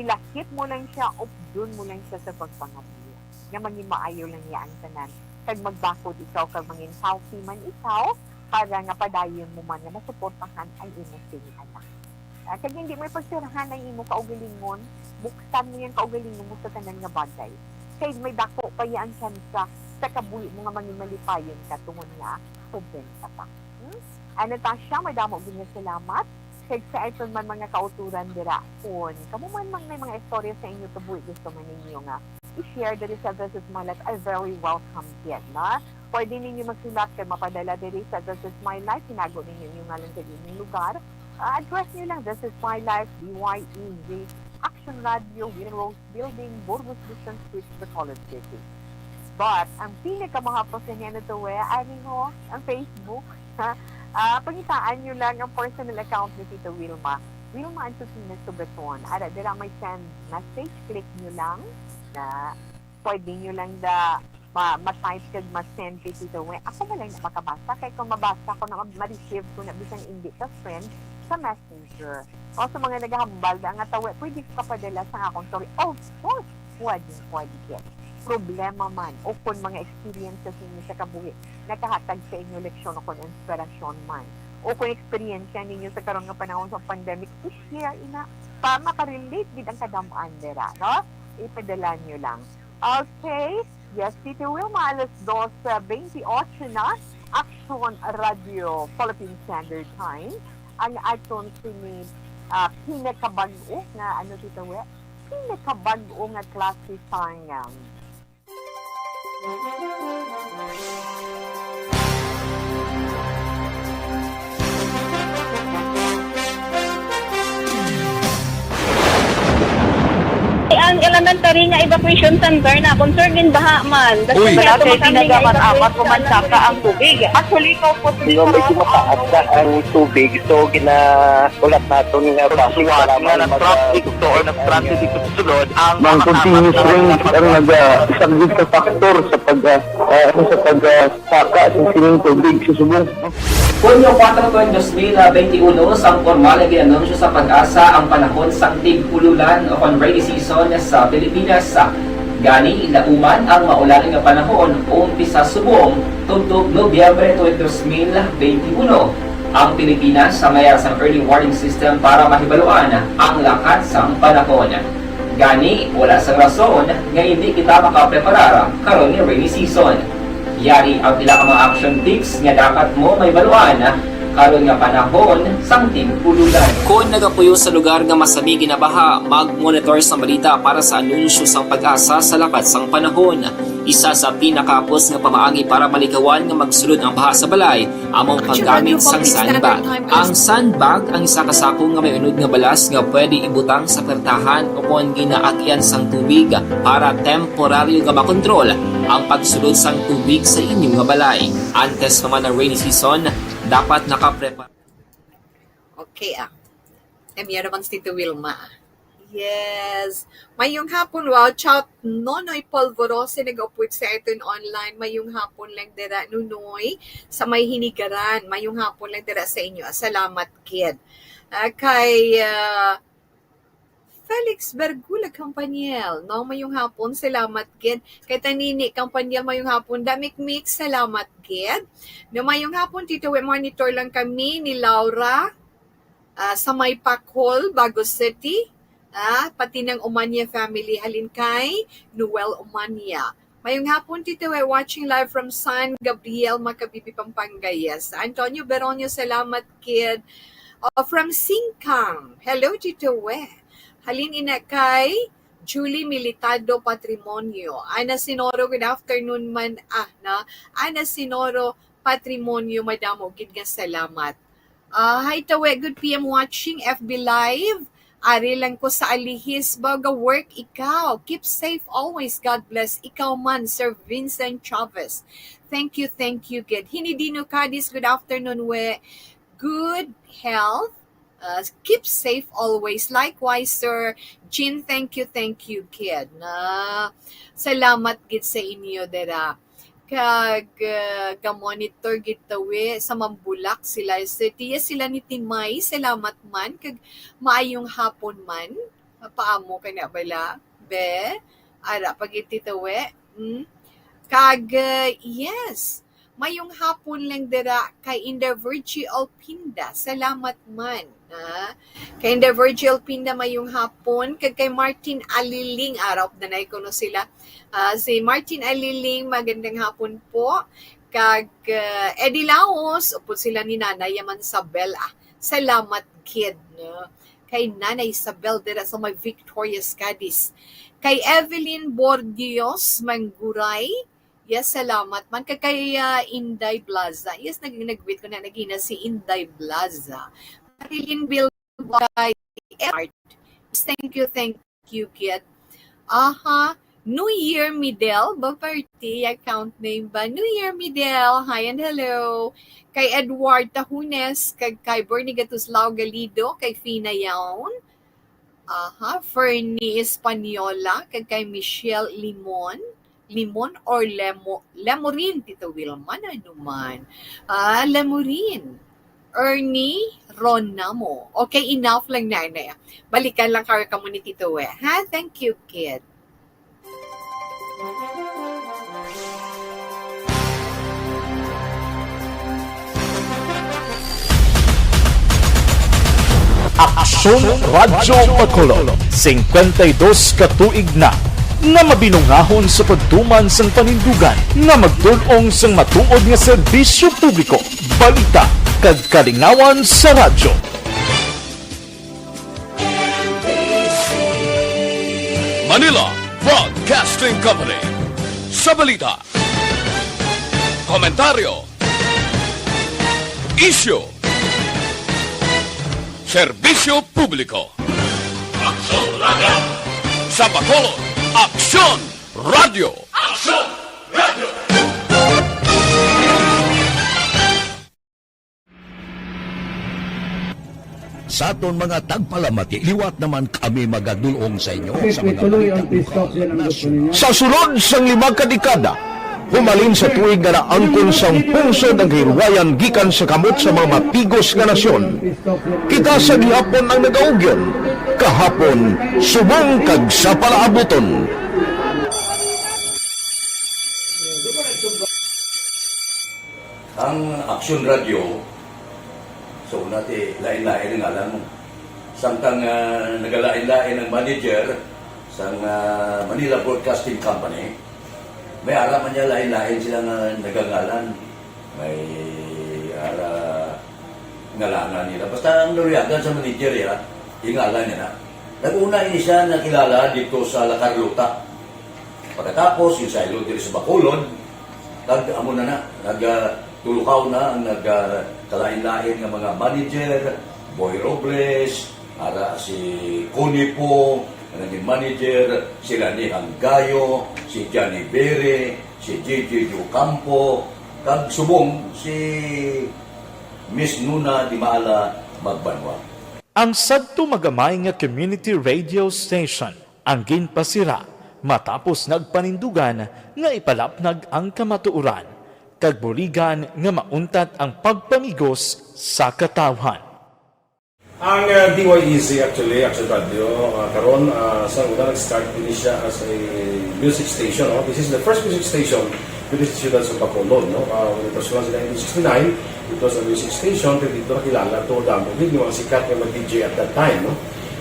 Ilakip mo lang siya, updon mo lang siya sa pagpangabuhi. Nga mangimaayo lang niya ang tanan. Kag magbakod ikaw, kag mangin healthy man ikaw, para nga padayon mo man nga masuportahan ang imong sini anak. Ah, kag hindi mo ipagsirahan ang imo kaugalingon, buksan mo yung kaugalingon mo sa tanan nga bagay. Kay may dako pa yan tsansa sa kabuhi mo nga mangimalipayon ka tungod nga joven ka pa. Hmm? Ah, Natasha, madamo gid nga salamat. Kag sa aton man mga kauturan dira, kung kamo man mang may mga istorya sa inyo kabuhi, gusto man ninyo nga i-share diri sa This Is My Life, are very welcome gid, na? Pwede ninyo magsulat kag mapadala diri sa This Is My Life. Tinago ninyo inyong ngalan kag inyong lugar. Ah, address nyo lang, This Is My Life, B Y E G, Action Radio, Wheelrose Building, Burgos, Luzon Street, Bacolod City. But, ang pinakamaha pa sa niya na to, eh, ani ho, ang Facebook, ha? Ah, pangitaan nyo lang ang personal account ni Tita Wilma. Wilma Antoquina Sugaton. Ara, dira may send message, click nyo lang na pwede nyo lang da ma, ma-type kag ma-send kay Tita Wen. Ako na lang na makabasa. Kay kung mabasa ko na, ma-receive ko na, bisan hindi ka friend, sa messenger. O sa mga nagahambal na nga tawo, pwede ka padala sa akong story. Of course, pwede, pwede gid. Problema man, o kung mga experiences ninyo sa kabuhi, nakahatag sa inyo leksyon o kung inspirasyon man, o kung eksperyensya ninyo sa karon nga panahon sa pandemic, i-share ina, pa makarelate gid ang kadam-an dira, no? Ipadala nyo lang. Okay. Yes, Tito Wilma, alas dos, ah, twenty-eight na. Action Radio, Philippine Standard Time. Ang aton sini, ah, pinakabag-o nga, ano, Tito Wil? Pinakabag-o nga klase sang, um, Ang elementary nga evacuation center na concerned din baha man. Uy! Malapit na dapat apat o mansaka ang tubig. Actually, ikaw po, Di ba, medyo mataas na ang tubig, so ginaulat naton nga basi para nga mag- nag-traffic to or nag-transit dito sa sulod ang Mang mga continuous tama rain na ang naga-, isa gid ka factor sa pag, ah, ah, sa pag, ah, saka sa sining tubig sa subong. Hunyo kuwatro, dos mil benti uno, sang pormal nga gin-anunsyo sa PAGASA ang panahon sang tig-ululan o kon rainy season sa Pilipinas. Gani, lauman ang maulan nga panahon umpisa subong tubtob Nobyembre twenty, dos mil benti uno. Ang Pilipinas sa mayar sang early warning system para mahibaluan ang lakat sang panahon. Gani, wala sang rason nga indi kita makapreparar karon nga rainy season. Yari ang pila ka mga action tips nga dapat mo mahibaluan karon nga panahon sang tig-ululan. Kon nagapuyo sa lugar nga masami ginabaha, mag-monitor sang balita para sa anunsyo sang PAGASA sa lakat sang panahon. Isa sa pinakahapos nga pamaagi para malikawan nga magsulod ang baha sa balay amo ang paggamit sang sandbag. Ang sandbag ang isa ka sako nga may unod nga balas nga pwede ibutang sa pertahan o kon ginaagyan sang tubig para temporaryo nga makontrol ang pagsulod sang tubig sa inyo nga balay. Antes pa man ang rainy season, dapat nakaprepara. Okay, ah. Em, yan naman si Tito Wilma. Yes. Mayong hapon, wow. Shout Nonoy Polvorosa, nag-upod sa aton online. Mayong hapon lang dira, Nonoy, sa may Hinigaran. Mayong hapon lang dira sa inyo. Salamat, kid. Ah, kay, ah, Felix Bergula Campaniel, no? Mayong hapon, salamat, kid. Kay Tanini Campaniel, mayong hapon. Damik Mix, salamat, kid. No, mayong hapon, Tito Wi, monitor lang kami ni Laura, ah, sa may Pacol, Bago City. Ah, pati ng Umanya family, halin kay Noel Umanya. Mayong hapon, Tito Wi, watching live from San Gabriel, Makabibi, Pampanga. Yes. Antonio Beronio, salamat, kid. Oh, from Singkang. Hello, Tito Wi. Halin ina kay Julie Militado Patrimonio. Ana Sinoro, good afternoon man. Ah, na. Ana Sinoro Patrimonio, madamo gid nga salamat. Ah, hi, Tawe. Good P M watching F B Live. Ari lang ko sa Alihis, baga work ikaw. Keep safe always. God bless. Ikaw man, Sir Vincent Chavez. Thank you, thank you, good. Hinidino Cadiz, good afternoon, we. Good health. Uh, keep safe always. Likewise, Sir Jean, thank you, thank you, kid. Na, salamat gid sa inyo, dira. kag, ah, ga-monitor gid tawi sa Mambulak sila. Sa tiya sila ni Timay, salamat man, kag maayong hapon man. Paamo ka na bala, be? Ara pa gid ti tawi. Mm. Kag, ah, yes, mayong hapon lang dira kay Inday Virgie Alpinda. Salamat man, ha? Kay Inday Virgie Alpinda, mayong hapon. Kag kay Martin Aliling, arap na nay kuno sila. Ah, si Martin Aliling, magandang hapon po. Kag, ah, Eddie Laos, upod sila ni Nanay Yaman Sabel. Ah, salamat gid, no? Kay Nanay Isabel dira sa may Victorias, Cadiz. Kay Evelyn Bordios Mangguray, yes, salamat man. Kag kay, ah, Inday Blaza. Yes, nag-, nag-greet ko na nagina si Inday Blaza. Marilyn Bilbay Art. Yes, thank you, thank you, kid. Aha. New Year Midel, ba party account name ba? New Year Midel, hi and hello. Kay Edward Tahunes, kag kay Bernie Gatuslao Galido, kay Fina Yaon. Aha, Fernie Española, kag kay Michelle Limon. Limon or Lemo-, Lemorin, Tito Wilman, ano man? Ah, Lemorin. Ernie Ronamo. Okay, enough lang na, na. Balikan lang kayo kamo ni Tito, eh. Ha? Thank you, kid. Aksyon Radyo Bacolod, singkwenta y dos ka tuig na nga mabinungahon sa pagtuman sang panindugan nga magtul-ong sang matuod nga serbisyo publiko, balita, kag kalingawan sa radyo. Manila Broadcasting Company. Sa balita, komentaryo, isyu, serbisyo publiko. Aksyon Radio! Sa Bacolod, Aksyon Radio! Aksyon Radio! Sa aton mga tagpalamati, liwat naman kami magadul-ong sa inyo sa mga balita lokal, nasyonal. Sa sulod sang lima ka dekada, humalin sa tuig nga naangkon sang pungsod ang kahilwayan gikan sa kamot sa mga mapigos nga nasyon. Kita sa gihapon ang nagaugyon, kahapon subong kag sa palaabuton. Ang Aksyon Radyo, sa una ti lain-lain ang ngalan mo. Samtang ah, nagalain-lain ang manager sang ah, Manila Broadcasting Company, may ara man niya lain-lain sila nga nagangalan. May ara ngalangan nila. Basta ang naluyagan sa manager ya, ingalan niya na. Nag-una ini siya nakilala dito sa La Carlota. Pagkatapos, yung saylo diri sa Bacolod, kag amo na na, nag ah, tulukaw na ang nag ah, kalain-lain nga mga manager, Boy Robles, ara si Connie po, nga naging manager, si Lani Hanggayo, si Johnny Bere, si J J Ocampo, kag subong si Miss Nuna Dimala Magbanwa. Ang sadto magamay nga community radio station ang ginpasira matapos nagpanindugan nga ipalapnag ang kamatuoran kag buligan nga mauntat ang pagpamigos sa katawhan. Ang uh, D Y E Z actually, Action Radio, uh, karon uh, sa una nag-start din siya as a music station. No? This is the first music station dito sa siyudad sa Bacolod. No? Uh, when it was launched in nineteen sixty-nine, it was a music station, pero dito nakilala to damo gid yung mga sikat nga mga D J at that time. No?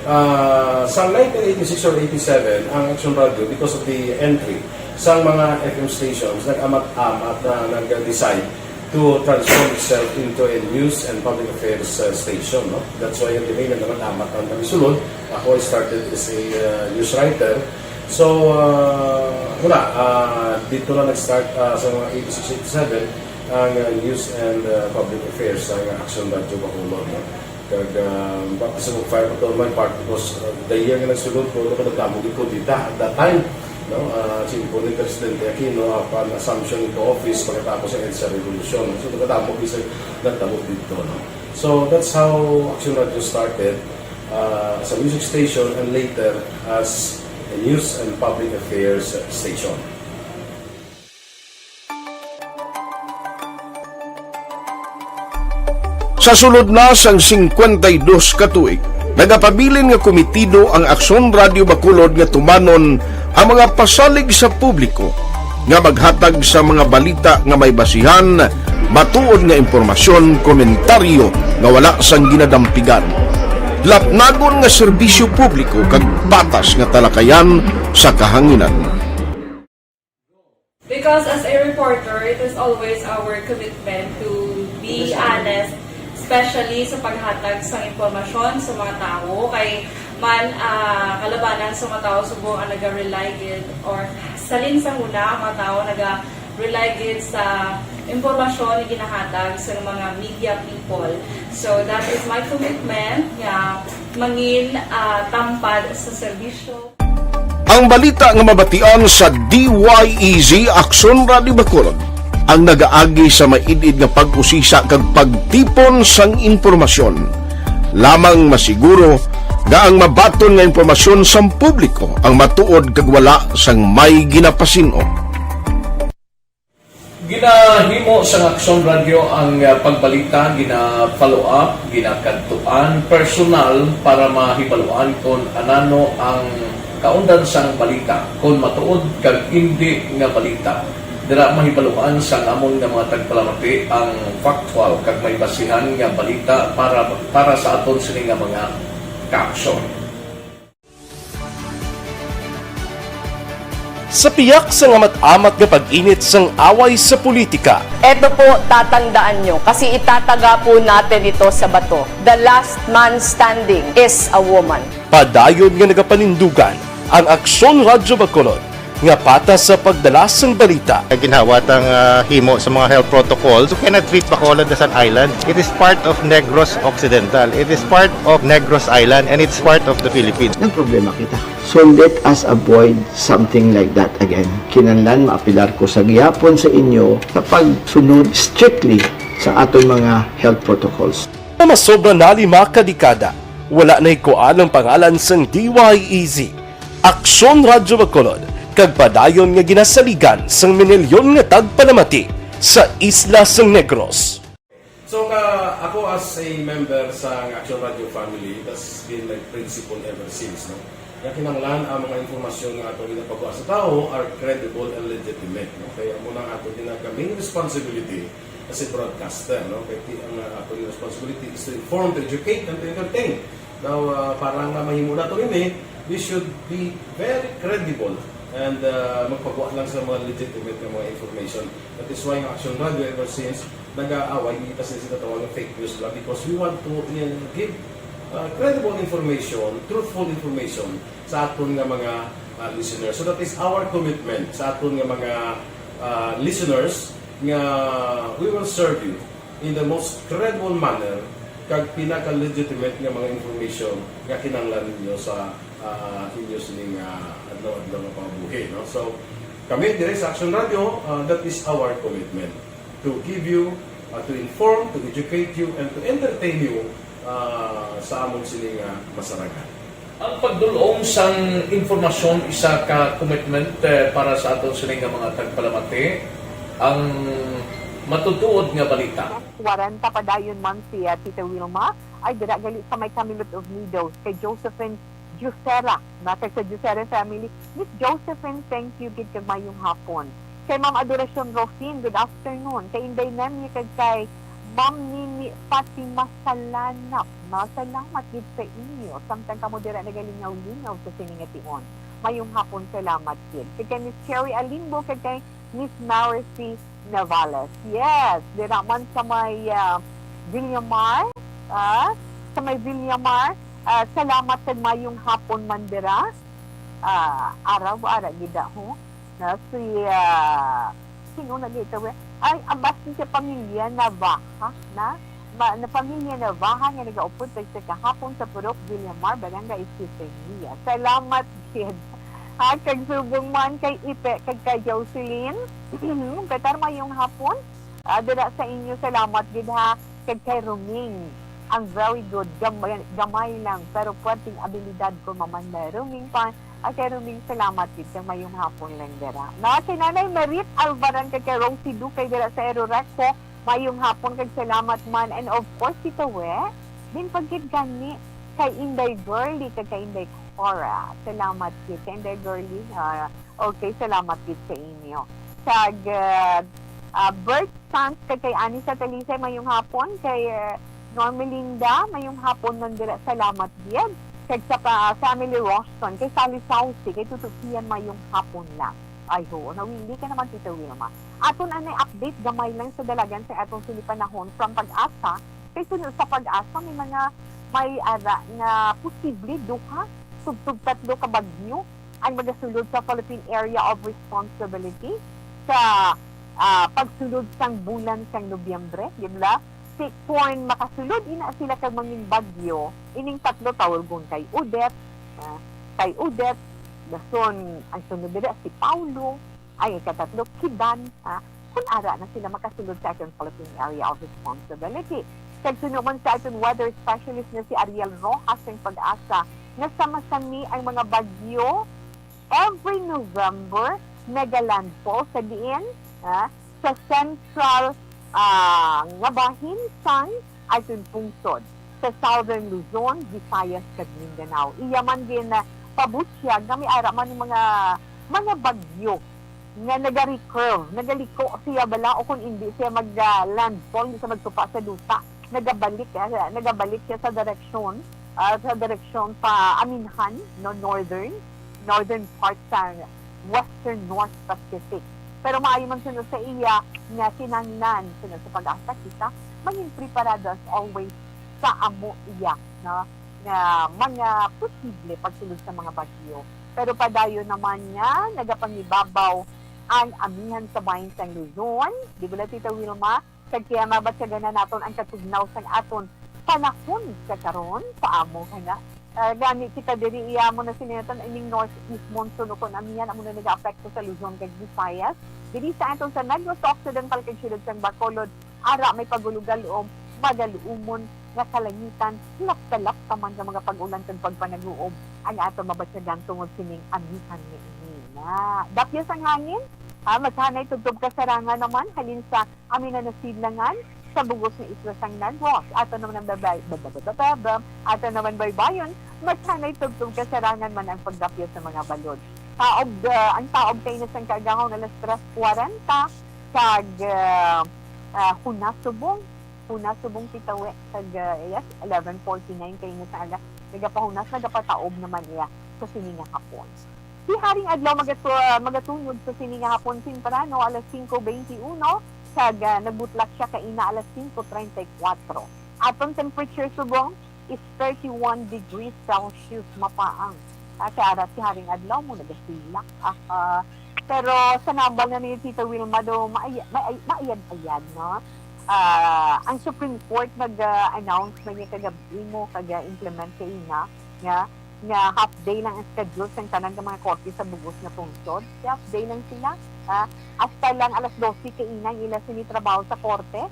Uh, sa nineteen eighty-six or eighty-seven, ang Action Radio, because of the entry sa mga F M stations, nag-amat-amat na nag-decide to transform itself into a news and public affairs uh, station. No? That's why yung naman amat ang kami sulod. Ako, I started as a uh, news writer. So, uh, wala. Uh, dito na nag-start uh, sa mga eighty-six, eighty-seven ang uh, news and uh, public affairs sa uh, Action Radio Bacolod. No? Kag uh, baptism of fire pa to my part because uh, the year nga nagsulod ko, nagkadamo gid ko dita at that time. No? Uh, si Impo ni Presidente Aquino, upon assumption into office pagkatapos sa EDSA Revolution. So, nagkadamo gid sa nagtabo dito. No? So, that's how Action Radio started uh, as a music station and later as a news and public affairs station. Sa sulod na sang singkwenta y dos ka tuig, nagapabilin nga komitido ang Aksyon Radio Bacolod nga tumanon ang mga pasalig sa publiko nga maghatag sa mga balita nga may basihan, matuod nga impormasyon, komentaryo nga wala sang ginadampigan, lapnagon nga serbisyo publiko, kag patas nga talakayan sa kahanginan. Because as a reporter, it is always our commitment to be honest, especially sa paghatag sa impormasyon sa mga tawo. Kay man, ah, kalabanan sa mga tawo subong ang naga-rely gid, or salin sa huna ang mga tawo naga-rely gid sa impormasyon nga ginahatag sa mga media people. So that is my commitment nga mangin, ah, tampad sa serbisyo. Ang balita nga mabatian sa D Y E Z Aksyon Radio Bacolod ang nagaagi sa maid-id nga pag-usisa kag pagtipon sang impormasyon. Lamang masiguro nga ang mabaton nga impormasyon sang publiko ang matuod kag wala sang may ginapasin-o. Ginahimo sang Aksyon Radio ang, ah, pagbalita, gina-follow up, ginakadtuan personal para mahibaluan kon anano ang kaundan sang balita, kon matuod kag indi nga balita. Dira mahibaluan sang amon nga mga tagpalamati ang factual kag may basihan nga balita para, para sa aton sini nga mga kaaksyon. Sa piyak sang amat-amat nga pag-init sang away sa politika, Eto po, tatandaan nyo, kasi itataga po natin ito sa bato. The last man standing is a woman. Padayon nga nagapanindugan ang Aksyon Radyo Bacolod nga patas sa pagdala sang balita. Ginhawa tang, ah, himo sa mga health protocols. You cannot treat Bacolod as an island. It is part of Negros Occidental. It is part of Negros Island, and it's part of the Philippines. Nagproblema kita. So let us avoid something like that again. Kinahanglan maapilar ko sa gihapon sa inyo sa pagsunod strictly sa aton mga health protocols. Nga masobra na lima ka dekada, wala na hikuan ang pangalan sang D Y E Z, Aksyon Radyo Bacolod, kag padayon nga ginasaligan sang minilyon nga tagpalamati sa isla sang Negros. So, ka, ako as a member sa Action Radio family, that's been my principle ever since, no? Nga kinahanglan ang mga impormasyon nga ato ginapagwa sa tawo are credible and legitimate, no? Kaya amo na ang ato ginag-, main responsibility as a broadcaster, no? Kaya ti-, ang, uh, ato responsibility is to inform, to educate, and to entertain. Now, uh, para nga mahimo nato ini, we should be very credible and, uh, magpagwa lang sa mga legitimate nga mga information. That is why ang Action Radio ever since nag-aaway, kita sa sila tawag ng fake news lang because we want to, uh, give, uh, credible information, truthful information sa aton nga mga, uh, listeners. So that is our commitment sa aton nga mga, uh, listeners nga we will serve you in the most credible manner kag pinaka-legitimate nga mga information nga kinahanglan ninyo sa, ah, inyo sining, ah, adlaw-adlaw nga pambuhi, no? So, kami dire sa Action Radio, ah, that is our commitment to give you, ah, to inform, to educate you, and to entertain you, ah, sa amon sini nga masarangan. Ang pagdul-ong sang impormasyon isa ka commitment, eh, para sa aton sini nga mga tagpalamati, ang matutuod nga balita. Kwarenta padayon man si, ah, Tita Wilma ay dira gali sa may Camelot of Nido kay Josephine Juicera, na kay sa Juicera family. Miss Josephine, thank you gid kag mayong hapon. Kay Ma'am Adoracion Rufin, good afternoon. Kay Inday Nemi kag kay Ma'am Nini Fatima Salanap, no? Salamat gid sa inyo. Samtang kamo dira nagalingaw-lingaw sa sini nga tion. Mayong hapon, salamat gid. Kag kay Miss Cherry Alimbo, kag kay Miss Marcy Navales. Yes, dira man sa may, ah, Villamar, ah, sa may Villamar. Ah, salamat kag mayong hapon man dira. Ah, araw, ara gid, ho. Na si, ah, sino na dito, eh? Ay, ang basta siya pamilya Navaja, na? Ma-, na pamilya Navaja nga nagaupod sa kahapon sa Purok Villamar, Barangay Esquiteria. Salamat, kid. Ha, kag subong man kay Ipe, kag kay Jocelyn. Katar, mayong hapon. Ah, dira sa inyo, salamat gid, ha. Kag kay Roming, ang very good, gamay, gamay lang, pero puwerteng abilidad ko, Mama na Roming pa. Ah, kay Roming, salamat gid, kag mayong hapon lang dira. Na kay Nanay Marit Alvaran, kag kay Rosie Duque dira sa Eroreco, Mayong hapon kag salamat man. And of course, Tita We, din pagkit gani kay Inday Girly kag kay Inday Cora. Salamat gid kay Inday Girly. Ah, okay, salamat gid sa inyo. Kag, ah, ah, Bert Sanz kag kay Annie sa Talisay, mayong hapon. Kay, ah, Normelinda, mayong hapon man dira. Salamat gid. Kag sa pa, family Roston, kay Sally Saucy, kay Tuto Kian, mayong hapon lang. Ay, ho, nawili ka naman, Tita Wilma. Aton anay update, gamay lang sa dalagan sa atong sini panahon from Pag-asa. Kay suno sa Pag-asa, may mga, may ara nga posible duha, tubtob tatlo ka bagyo ang magasulod sa Philippine Area of Responsibility sa, ah, pagsulod sang bulan sang Nobyembre, di ba? Si, kung makasulod ina sila kag mangin bagyo, ining tatlo tawgon kay Odette, ah, kay Odette, dason ang sunod dira si Paulo, ang ikatatlo, Kidan, ha? Kung ara na sila makasulod sa aton Philippine Area of Responsibility. Kag suno man sa aton weather specialist nga si Ariel Rojas ng Pag-asa, nga sama-sami ang mga bagyo every November, nagalandfall sa diin, ha? Sa central, ah, nga bahin sang aton pungsod, sa Southern Luzon, Visayas, kag Mindanao. Iya man gin, ah, pabutyag nga may ara man mga, mga bagyo nga nagarecurve, nagaliko siya bala o kung hindi siya mag, ah, landfall, hindi siya magtupa sa duta. Nagabalik, ah, nagabalik siya sa direksyon, ah, sa direksyon pa aminhan, no, northern, northern part sa Western North Pacific. Pero maayo man suno sa iya nga kinahanglan, suno sa Pag-asa, kita mangin preparado as always sa amo iya, no, nga mga posible pagsulod sa mga bagyo. Pero padayon naman nga nagapangibabaw ang amihan sa bahin sang Luzon, di ba, Tita Wilma? Kag kaya mabatyagan na naton ang katugnaw sang aton panahon sa karon, paamo ka na. Ah, gani kita diri, iya mo na sini naton ining northeast monsoon o kon amihan amo na nagaapekto sa Luzon kag Visayas. Diri sa aton sa Negros Occidental kag siyudad sang Bacolod, ara may pagulog-alom, magaluumon nga kalangitan, lapta-lapta man nga mga pag-ulan kag pagpanaguob ang aton mabatyagan tungod sining amihan nga ini. Na, dapyas ang hangin, ha, maghanay tubtob kasarangan naman halin sa Amin na nasidlangan sa bugos nga isla sang Negros. Ato naman ang babay, bababababam, ato naman baybayon, mas hanay tubtob kasarangan man ang pagdapyo sa mga balod. Taob, ah, ang taob kay na sang kaagahon alas tres kwarenta, kag, ah, ah, hunas subong, hunas subong Tita We, kag, ah, yes, eleven forty-nine kay na sa aga, nagapahunas, nagapataob naman iya sa sini nga hapon. Si Haring Adlaw magatu-, magatunyog sa sini nga hapon temprano, alas singko beintiuno, kag, ah, nagbutlak siya kaina alas singko treinta y cuatro. Aton temperature subong is thirty-one degrees Celsius, mapaang. Ah, kay ara si Haring Adlaw mo nagasilak. Ah, ah, pero sa nambal na ni Tita Wilma do, maaya-, maay-, maayad-ayad, no? Ah, ang Supreme Court nag-, ah, announce na niya kagabi mo, kaga-implement kaina nga nga half day lang ang schedule sang tanan nga mga korte sa bugos nga pungsod. Half day lang sila. Ah, hasta lang alas dose kaina ang ila sini trabaho sa korte.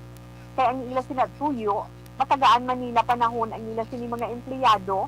Kay ang ila sina tuyo, matagaan man nila panahon ang ila sini mga empleyado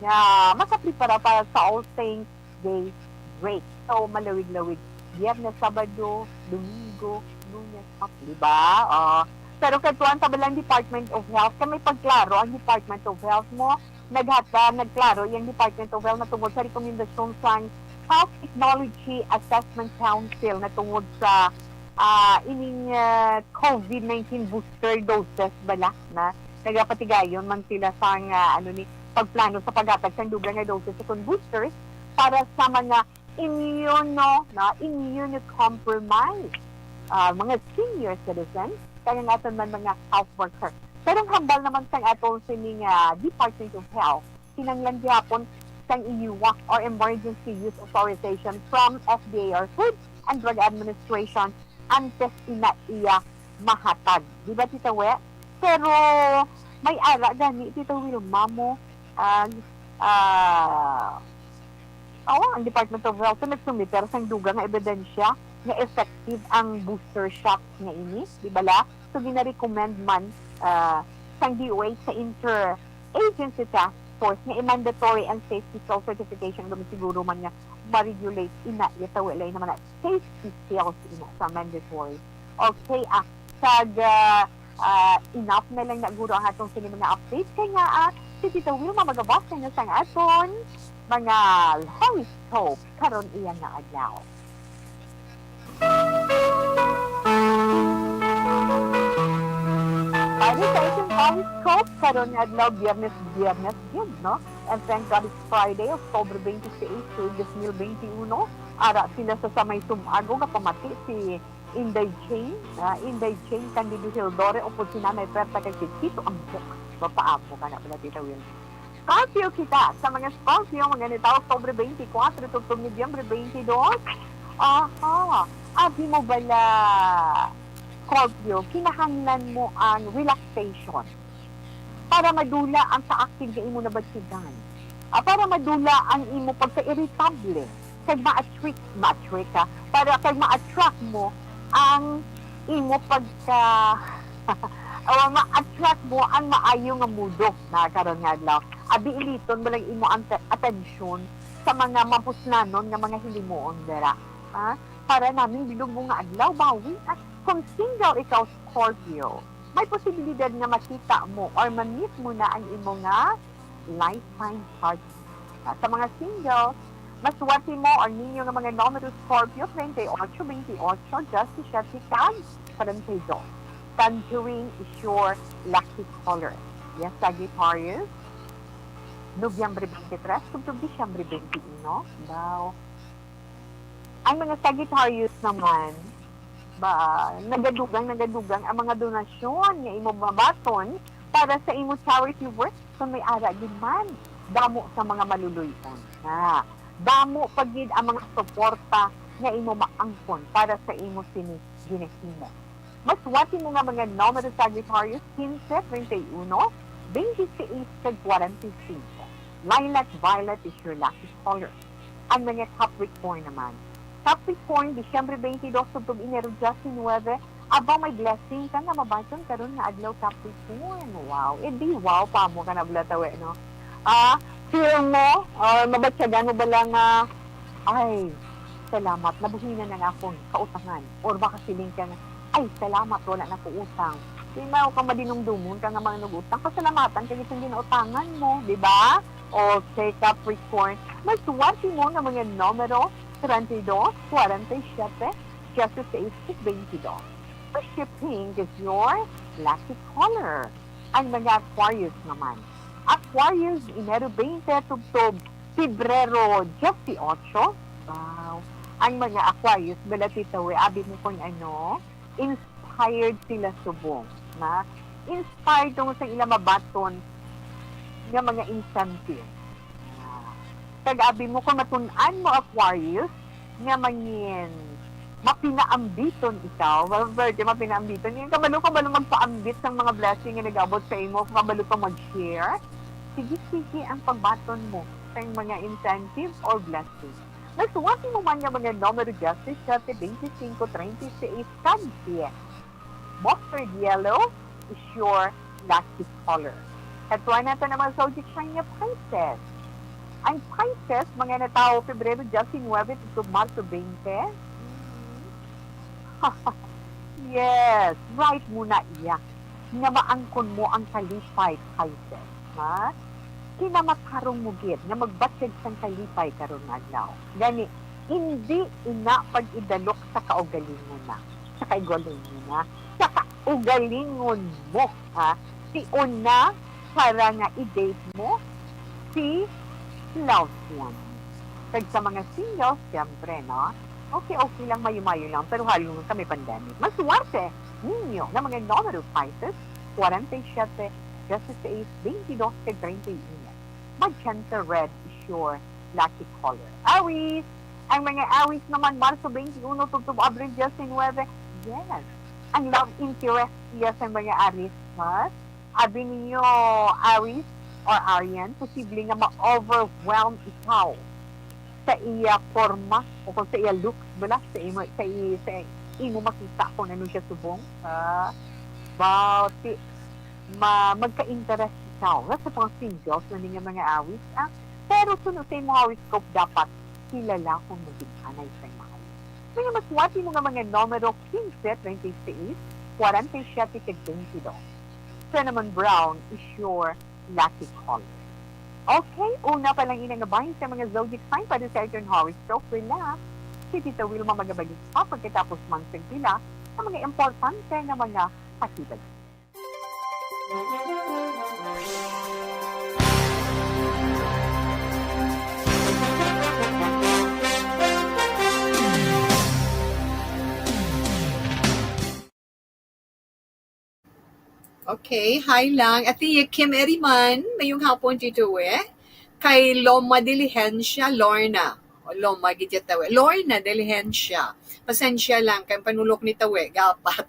nga makaprepara para sa All Saints Day break. So, malawig-lawig. Biyernes, Sabado, Domingo, Lunes, at, di ba? Ah, pero kadtuan sa balang Department of Health, kay may pagklaro ang Department of Health mo, naghat-, ah, nagklaro iyang Department of Health na tungod sa rekomendasyon sang Health Technology Assessment Council na tungod sa, ah, ining, ah, covid nineteen booster doses bala na nagapatigayon man sila sang, ah, ano ni, pagplano sa paghatag sang dugang nga doses sa kon boosters para sa mga immuno-, na immunocompromised, ah, mga senior citizens, kag ang aton man mga health worker. Pero ang hambal naman sang aton sining, ah, Department of Health, kinahanglan gihapon sang EUA or Emergency Use Authorization from F D A or Food and Drug Administration antes ina iya mahatag. Di ba, Tita We? Pero may ara gani, Tita Wilma, mo, ah, ah, awa, ang Department of Health nagsumiter sang dugang nga ebidensya nga effective ang booster shot nga ini, di bala? So, gina-recommend man, ah, sang D O H sa Interagency Task Force nga i-mandatory ang safety seal certification, nga siguro man nga ma-regulate ina, yata wala naman na safety seals ina sa mandatory. Okay, ah, Kag, ah, ah, enough na lang na guro ang atong sini mga update. Kay nga, ah, si Tita Wilma magabasa na sang aton mga horoscope karon iya nga adlaw. Para sa ating horoscope, karon nga adlaw, Biyernes, Biyernes gyud, no? And thank God it's Friday, October twenty-six, two thousand twenty-one. Ara sila sa, sa may sum-ago nga pamati si Inday Jane. Ah, Inday Jane Candido Hildore, upod si Nanay Berta kag si Tito Ambok. Mapaamo ka na pala, Tita Wilma. Scorpio kita. Sa mga Scorpio, mga nitaw October twenty-four tubtob Nobyembre twenty-two. Aha. Abi mo bala, Scorpio, kinahanglan mo ang relaxation para madula ang kaakig nga imo nabatigan. Ah, para madula ang imo pagka-irritable. Kag ma-attract, ma-attract ka. Para kag ma-attract mo ang imo pagka, o ma-attract mo ang maayo nga mudo na karon nga adlaw. Abi, iliton mo lang imo ang te-, atensyon sa mga mapusnanon nga mga hilimuon dira. Ha? Para naming bilog mo nga adlaw, bawi. At kung single ikaw, Scorpio, may posibilidad nga makita mo or ma-meet mo na ang imo nga lifetime partner. Ah, sa mga single, maswerte mo ang ninyo nga mga numero, Scorpio, treinta y ocho, veintiocho, diecisiete, kag cuarenta y dos. Tangerine is your lucky color. Yes, Sagittarius. Nobyembre twenty-three, tubtob Disyembre twenty-one. Daw. Ang mga Sagittarius naman, ba, nagadugang, nagadugang ang mga donasyon nga imo mabaton para sa imo charity work kung may ara gid man. Damo sa mga maluluy-on na. Damo pa gid ang mga suporta nga imo maangkon para sa imo sini ginahimo. Maswerte mo nga mga numero, Sagittarius, quince, treinta y uno, veintiséis, kag cuarenta y cinco. Lilac violet is your lucky color. Ang mga Capricorn naman. Capricorn, Disyembre twenty-two tubtob Enero diecinuebe, aba, may blessing ka nga mabaton karon nga adlaw, Capricorn. Wow. Eh, di wow pa mo ka na, Bulatawe, no? Ah, feel mo, or mabatyagan mo bala nga, "Ay, salamat, nabuhinan ang akon kautangan." Or baka feeling ka nga, "Ay, salamat, wala na ko utang." Di ba, o ka madinumdumon ka nga mga nag-utang, pasalamatan ka gid sa ginautangan mo, di ba? Okay, Capricorn. Maswerte mo nga mga numero, treinta y dos, cuarenta y siete, dieciséis, veintidós. Push pink is your lucky color. Ang mga Aquarius naman. Aquarius, Enero twenty, tubtob Pebrero dieciocho. Wow. Ang mga Aquarius, bala, Tita Wi, abi mo kung ano, inspired sila subong, na inspired tungod sa ila mabaton nga mga incentive. Ah, kag abi mo, kung matun-an mo, Aquarius, nga mangin mapinaambiton ikaw, well, Virgo, mapinaambiton, yung kabalo, kabalo magpaambit sang mga blessing nga nag-abot sa imo, kabalo pa mag-share, sige, sige ang pagbaton mo sa mga incentive or blessing. Nasuwati mo man nga mga numero, diecisiete, veinticinco, treinta y seis, kag diez. Mustard yellow is your lucky color. Katuan nato naman sa zodiac sign nga Pisces. Ang Pisces, mga natawo, Pebrero diecinuebe to Marso twenty. Yes, right mo na iya nga maangkon mo ang kalipay, Pisces, ha? Kinamatarong mo gid nga magbatyag sang kalipay karon nga adlaw. Gani, hindi ina pag-idalok sa kaugalingon na, sa kaugalingon na, sa kaugalingon mo, ha? Si una para nga i-date mo si loved one. Kag sa mga single, siyempre, no? Okay, okay lang, mayo-mayo lang, pero halo nga kami pandemic. Maswerte ninyo nga mga numero, Pisces, kwarenta y siyete, dieciséis, twenty-dos, kag treinta y uno. Magenta red is your lucky color. Awis! Ang mga Awis naman, Marso twenty-uno tubtob Abril diecinuebe. Yes. Ang love interest iya sa mga Aries, ha? Abi ninyo, Aries or Arian, posible nga ma-overwhelm ikaw sa iya porma o kung sa iya looks, bala, sa imo, sa i-, sa imo makita kung ano siya subong. Ah, bawti ma-, magka-interest ikaw. Sa mga singles na ninyo mga Awis, ah, pero suno sa imo horoscope, dapat kilala kung maging anay sa maayo. Mga maswerte mo nga mga numero, quince, treinta y seis, forty-seven ka twenty-two. Cinnamon brown is your lucky color. Okay, una pa lang ina nga bahin sa mga zodiac sign para sa aton horoscope, relax. Si Tita Wilma magabalik pa pagkatapos man sa pila sa mga importante nga mga pasibag. Okay, hi lang. Ate Kim Eriman, mayong hapon dito eh. Kay Loma Diligencia, Lorna. O, Loma, gid ya tawe. Lorna Diligencia. Pasensya lang, kay panulok ni tawe, gapat.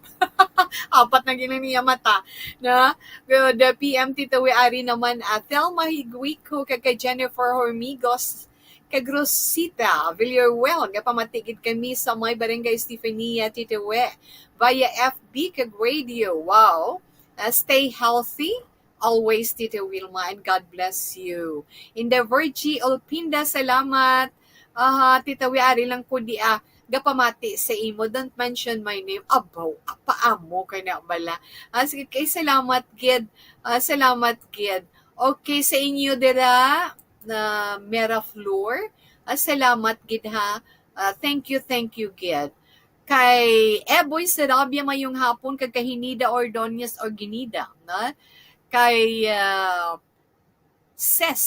Apat na gina niya mata. Na? Good, uh, P M Tito Tawe, ari naman, uh, Thelma Higuico, kag kay Jennifer Hormigos, kag Rosita Villarreal, nga pamati gid kami sa may Barangay Estefania, Tito Tawe, via F B kag radio. Wow. Uh, stay healthy always, Tito Wilma, and God bless you. Inda Virgie Olpinda, salamat. Aha, Tita Wi, ari lang ko di, ah, gapamati sa imo. Don't mention my name. Abaw, apa amo ka na bala? Ah, sige, kay salamat gid. Ah, salamat gid. Okay, sa inyo dira, na Mera Flor. Ah, salamat gid ha. Ah, thank you, thank you gid. Kay Eboy Sarabia, mayong hapon, kag kay Hinida Ordonez Orginida, no? Kay, ah, Ses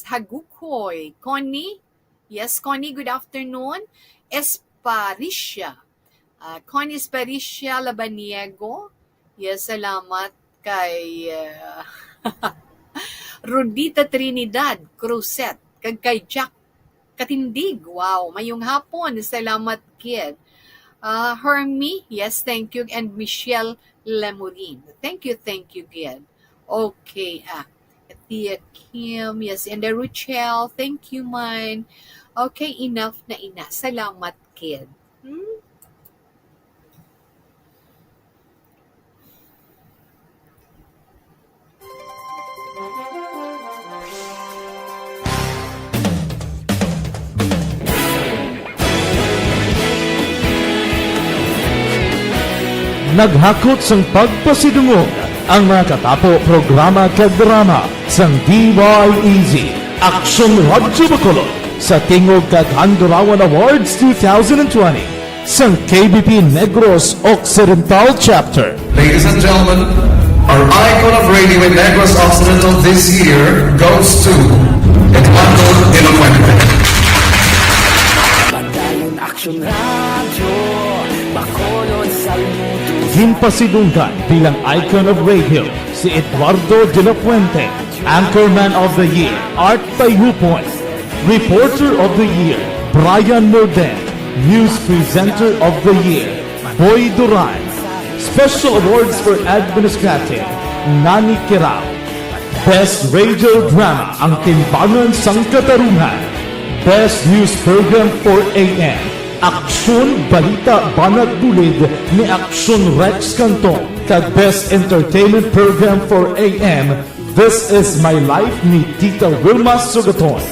Hagukhoy, Connie. Yes, Connie, good afternoon. Esparicia. Ah, Connie Esparicia Labaniego. Yes, salamat kay, ah, Rudita Trinidad Cruzet, kag kay Jack Katindig. Wow, mayong hapon. Salamat gid. Ah, Hermie, yes, thank you. And Michelle Lemurin. Thank you, thank you gid. Okay, ah, Tia Kim, yes, and the Rochelle, thank you man. Okay, enough na ina. Salamat gid. Hmm? Naghakot sang pagpasidungog ang mga katapo, programa kag drama sang D Y E Z, Aksyon Radyo Bacolod, sa Tingog kag Handurawan Awards two thousand twenty sang K B P Negros Occidental Chapter. Ladies and gentlemen, our icon of radio in Negros Occidental this year goes to Eduardo de la Fuente. Padayon Aksyon Radyo, Bacolod sa luto. Ginpasidunggan bilang icon of radio si Eduardo de la Fuente, Anchorman of the Year, Art Tayupon, Reporter of the Year, Brian Morden, News Presenter of the Year, Boy Duran, Special Awards for Administrative, Nani Kirao, Best Radio Drama, Ang Timbangan sang Katarungan, Best News Program for A M, Aksyon Balita Banat Bulid ni Aksyon Rex Cantong, kag Best Entertainment Program for A M, This Is My Life ni Tita Wilma Sugaton.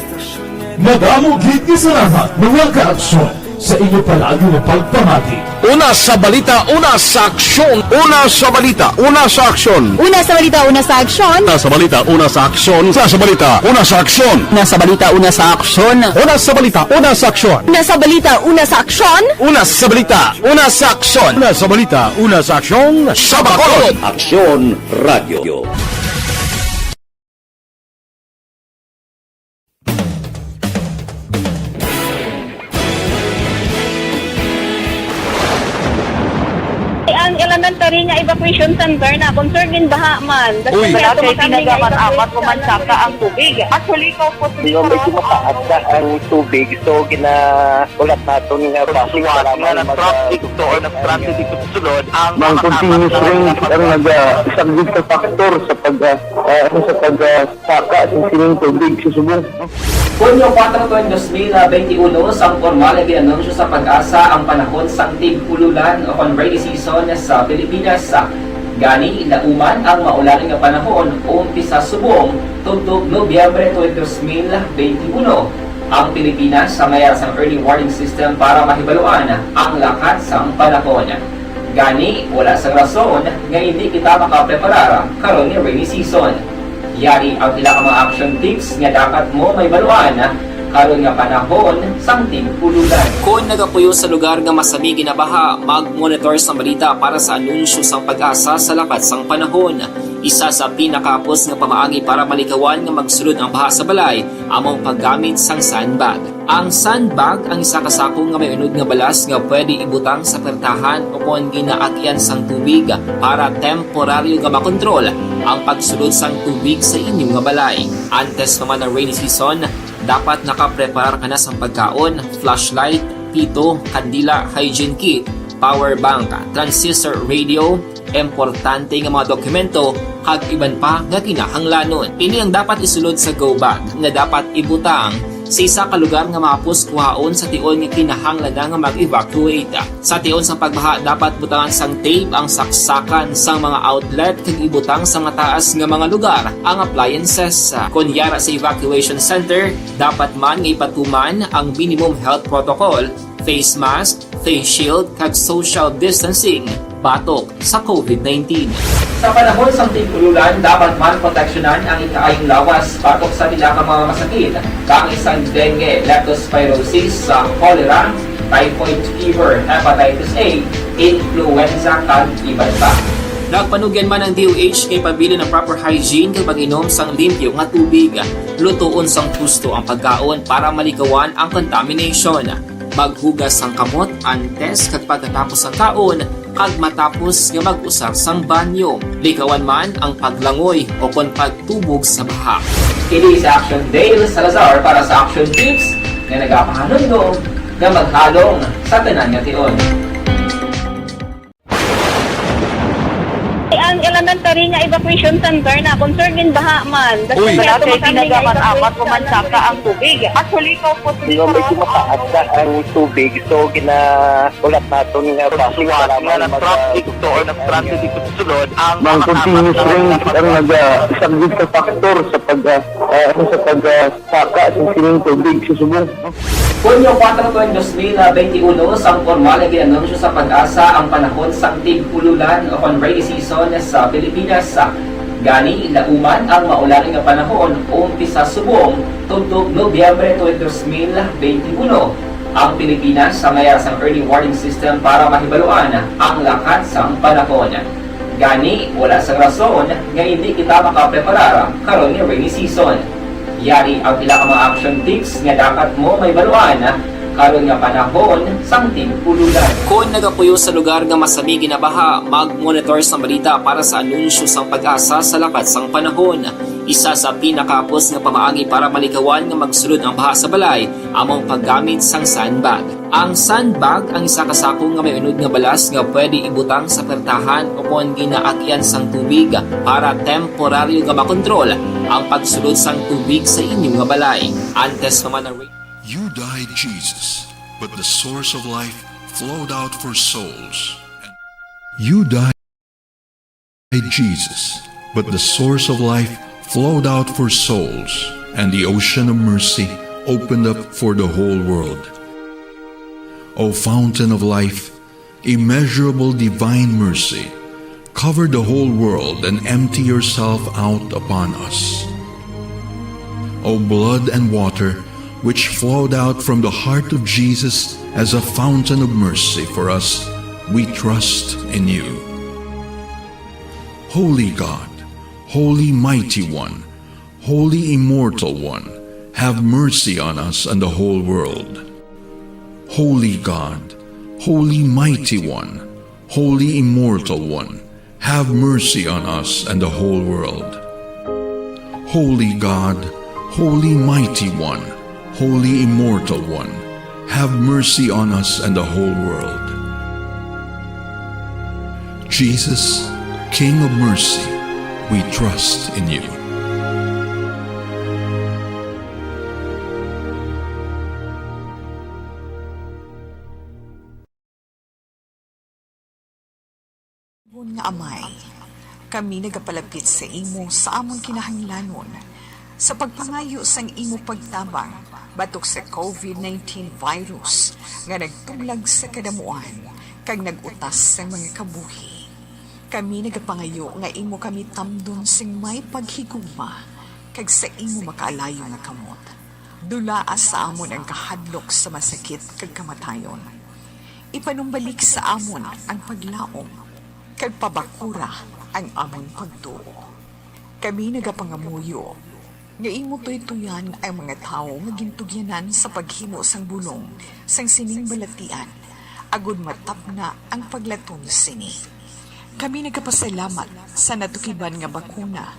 Madamo gid nga salamat, mga kaaksyon, sa inyo palagi nga pagpamati. Una sa balita, una sa aksyon. Una sa balita, una sa aksyon. Una sa balita, una sa aksyon. Una sa balita, una sa aksyon. Una sa balita, una sa aksyon. Una sa balita, una sa aksyon. Una sa balita, una sa aksyon. Una sa balita, una sa aksyon. Una sa balita, una sa aksyon. Una sa balita, una sa aksyon. Sa Bacolod. Aksyon Radio. Ang elementary nga evacuation center na concern gid baha man. Uy. Wala kay ginagaman amat ko man saka ang tubig. Actually, ko po. Medyo mataas na ang tubig, so gina-, ulat naton nga base para nga mag-, traffic to or nag-traffic dito sa sulod ang mga continuous rain ang naga-, isang big factor sa pag-, ah, ah, ano, sa pag-, ah, saka sa sining tubig sa subong. Hunyo kuwatro, dos mil benti uno, sang pormal nga gin-anunsyo sa PAGASA ang panahon sang tig-ululan o kon rainy season sa Pilipinas. Gani, dauman ang maulan nga panahon umpisa subong tubtob Nobyembre twenty, dos mil benti uno. Ang Pilipinas sa mayara sang early warning system para mahibaluan ang lakat sang panahon. Gani, wala sang rason nga indi kita makapreparar karon nga rainy season. Yari ang pila ka mga action tips nga dapat mo mahibaluan karon nga panahon sang tig-ululan. Kon nagapuyo sa lugar nga masami ginabaha, mag-monitor sang balita para sa anunsyo sang PAGASA sa lakat sang panahon. Isa sa pinakahapos nga pamaagi para malikawan nga magsulod ang baha sa balay amo ang paggamit sang sandbag. Ang sandbag ang isa ka sako nga may unod nga balas nga pwede ibutang sa pertahan o kon ginaagyan sang tubig para temporaryo nga makontrol ang pagsulod sang tubig sa inyo nga balay. Antes pa man ang rainy season, dapat nakapreparar ka na sang pagkaon, flashlight, pito, kandila, hygiene kit, power bank, transistor radio, importante nga mga dokumento, kag iban pa nga kinahanglanon. Ini ang dapat isulod sa go bag nga dapat ibutang sa isa ka lugar nga mahapos kuhaon sa tion nga kinahanglan na nga mag-evacuate. Sa tion sang pagbaha, dapat butangan sang tape ang saksakan sang mga outlet kag ibutang sa mataas nga mga lugar ang appliances. Kon yara sa evacuation center, dapat man nga ipatuman ang minimum health protocol, face mask, face shield, kag social distancing batok sa covid nineteen. Sa panahon sang tig-ululan, dapat man proteksyonan ang ikaayong lawas batok sa pila ka mga masakit, kaangay sang dengue, leptospirosis, sa cholera, typhoid fever, hepatitis A, influenza, kag iban pa. Nagpanugyan man ang D O H nga ipabilin ang proper hygiene kag pag-inom sang limpyo nga tubig. Lutoon sang husto ang pagkaon para malikawan ang contamination. Maghugas sang kamot antes kag pagkatapos sang kaon kag matapos nga mag-usar sang banyo. Likawan man ang paglangoy o kon pagtubog sa baha. Kini si Action Dale Salazar para sa Action Tips nga nagapahanumdom nga maghalong sa tanan nga tion. Ang elementary nga evacuation center na concerned din baha man. Uy. Kasi Sa medyo dati, masami nga tinaga man evacuation apat o man saka ang tubig. Actually, ikaw po, Di ba, medyo mataas na ang tubig, so ginaulat naton nga basi Suwat para nga man nag-traffic mag- to or nag-traffic dito sa sulod, ang Mang mga continuous tapat na rain ang nagpapag- nagasaglit sa factor sa pag, ah, ah, ano, sa pag, ah, saka sa sining tubig sa subong. Hunyo kuwatro tuig dos mil benti uno, sang pormal nga gin-anunsyo sa PAGASA ang panahon sang tig-ululan o kon rainy season sa Pilipinas. Gani, lauman ang maulan nga panahon umpisa subong tubtob Nobyembre tuig dos mil benti uno ang Pilipinas sa mayar sang early warning system para mahibaluan ang lakat sang panahon. Gani, wala sang rason nga indi kita makapreparar karon nga rainy season. Yari ang pila ka mga action tips nga dapat mo mahibaluan karon nga panahon sang tig-ululan. Kon nagapuyo sa lugar nga masami ginabaha, mag-monitor sang balita para sa anunsyo sang PAGASA sa lakat sang panahon. Isa sa pinakahapos nga pamaagi para malikawan nga magsulod ang baha sa balay amo ang paggamit sang sandbag. Ang sandbag ang isa ka sako nga may unod nga balas nga pwede ibutang sa pertahan o kon ginaagyan sang tubig para temporaryo nga makontrol ang pagsulod sang tubig sa inyo nga balay. Antes pa man ang rain. You died, Jesus, but the source of life flowed out for souls. You died, Jesus, but the source of life flowed out for souls, and the ocean of mercy opened up for the whole world. O fountain of life, immeasurable divine mercy, cover the whole world and empty yourself out upon us. O blood and water, which flowed out from the heart of Jesus as a fountain of mercy for us, we trust in you. Holy God, Holy Mighty One, Holy Immortal One, have mercy on us and the whole world. Holy God, Holy Mighty One, Holy Immortal One, have mercy on us and the whole world. Holy God, Holy Mighty One, Holy Immortal One, have mercy on us and the whole world. Jesus, King of mercy, we trust in you. Gon nga Amay, kami nagapalapit sa imo sa amon kinahanglanon, sa pagpangayo sang imo pagtabang batok sa covid nineteen virus nga nagtuglag sa kadamuan. kag nag-utas sang mga kabuhi. Kami nagapangayo nga imo kami tamdon sing may paghigugma kag sa imo makaalayo nga kamot. Dulaa sa amon ang kahadlok sa masakit kag kamatayon. Ipanumbalik sa amon ang paglaom kag pabakura ang amon pagtuo. Kami nagapangamuyo nga imo tuytoyan ang mga tawo nga gintugyanan sa paghimo sang bulong sang sining balatian, agod matapna ang paglaton sini. Kami nagapasalamat sa natukiban nga bakuna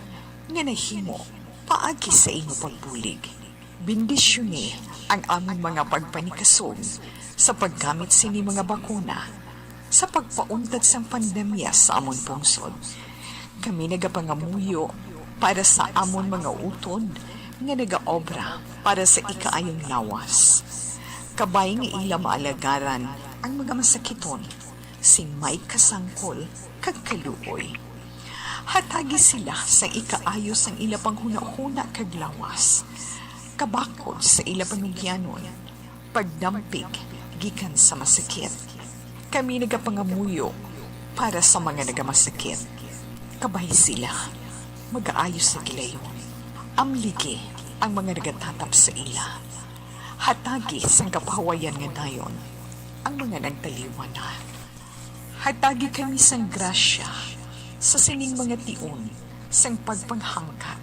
nga nahimo paagi sa imo pagbulig. Bendisyoni ang amon mga pagpanikasog sa paggamit sini mga bakuna sa pagpauntat sang pandemya sa amon pungsod. Kami nagapangamuyo para sa amon mga utod nga nagaobra para sa ikaayong lawas. Kabay nga ila maalagaran ang mga masakiton sing may kasangkol kag kaluoy. Hatagi sila sa ikaayo sang ila panghunahuna kag lawas, kabakod sa ila panugyanon, pagdampig gikan sa masakit. Kami nagapangamuyo para sa mga nagamasakit. Kabay sila magaayo sa gilayon. Amligi ang mga nagatatap sa ila. Hatagi sang kapahuwayan nga dayon ang mga nagtaliwan na. Hatagi kami sang grasya sa sining mga tion sang pagpanghangkat,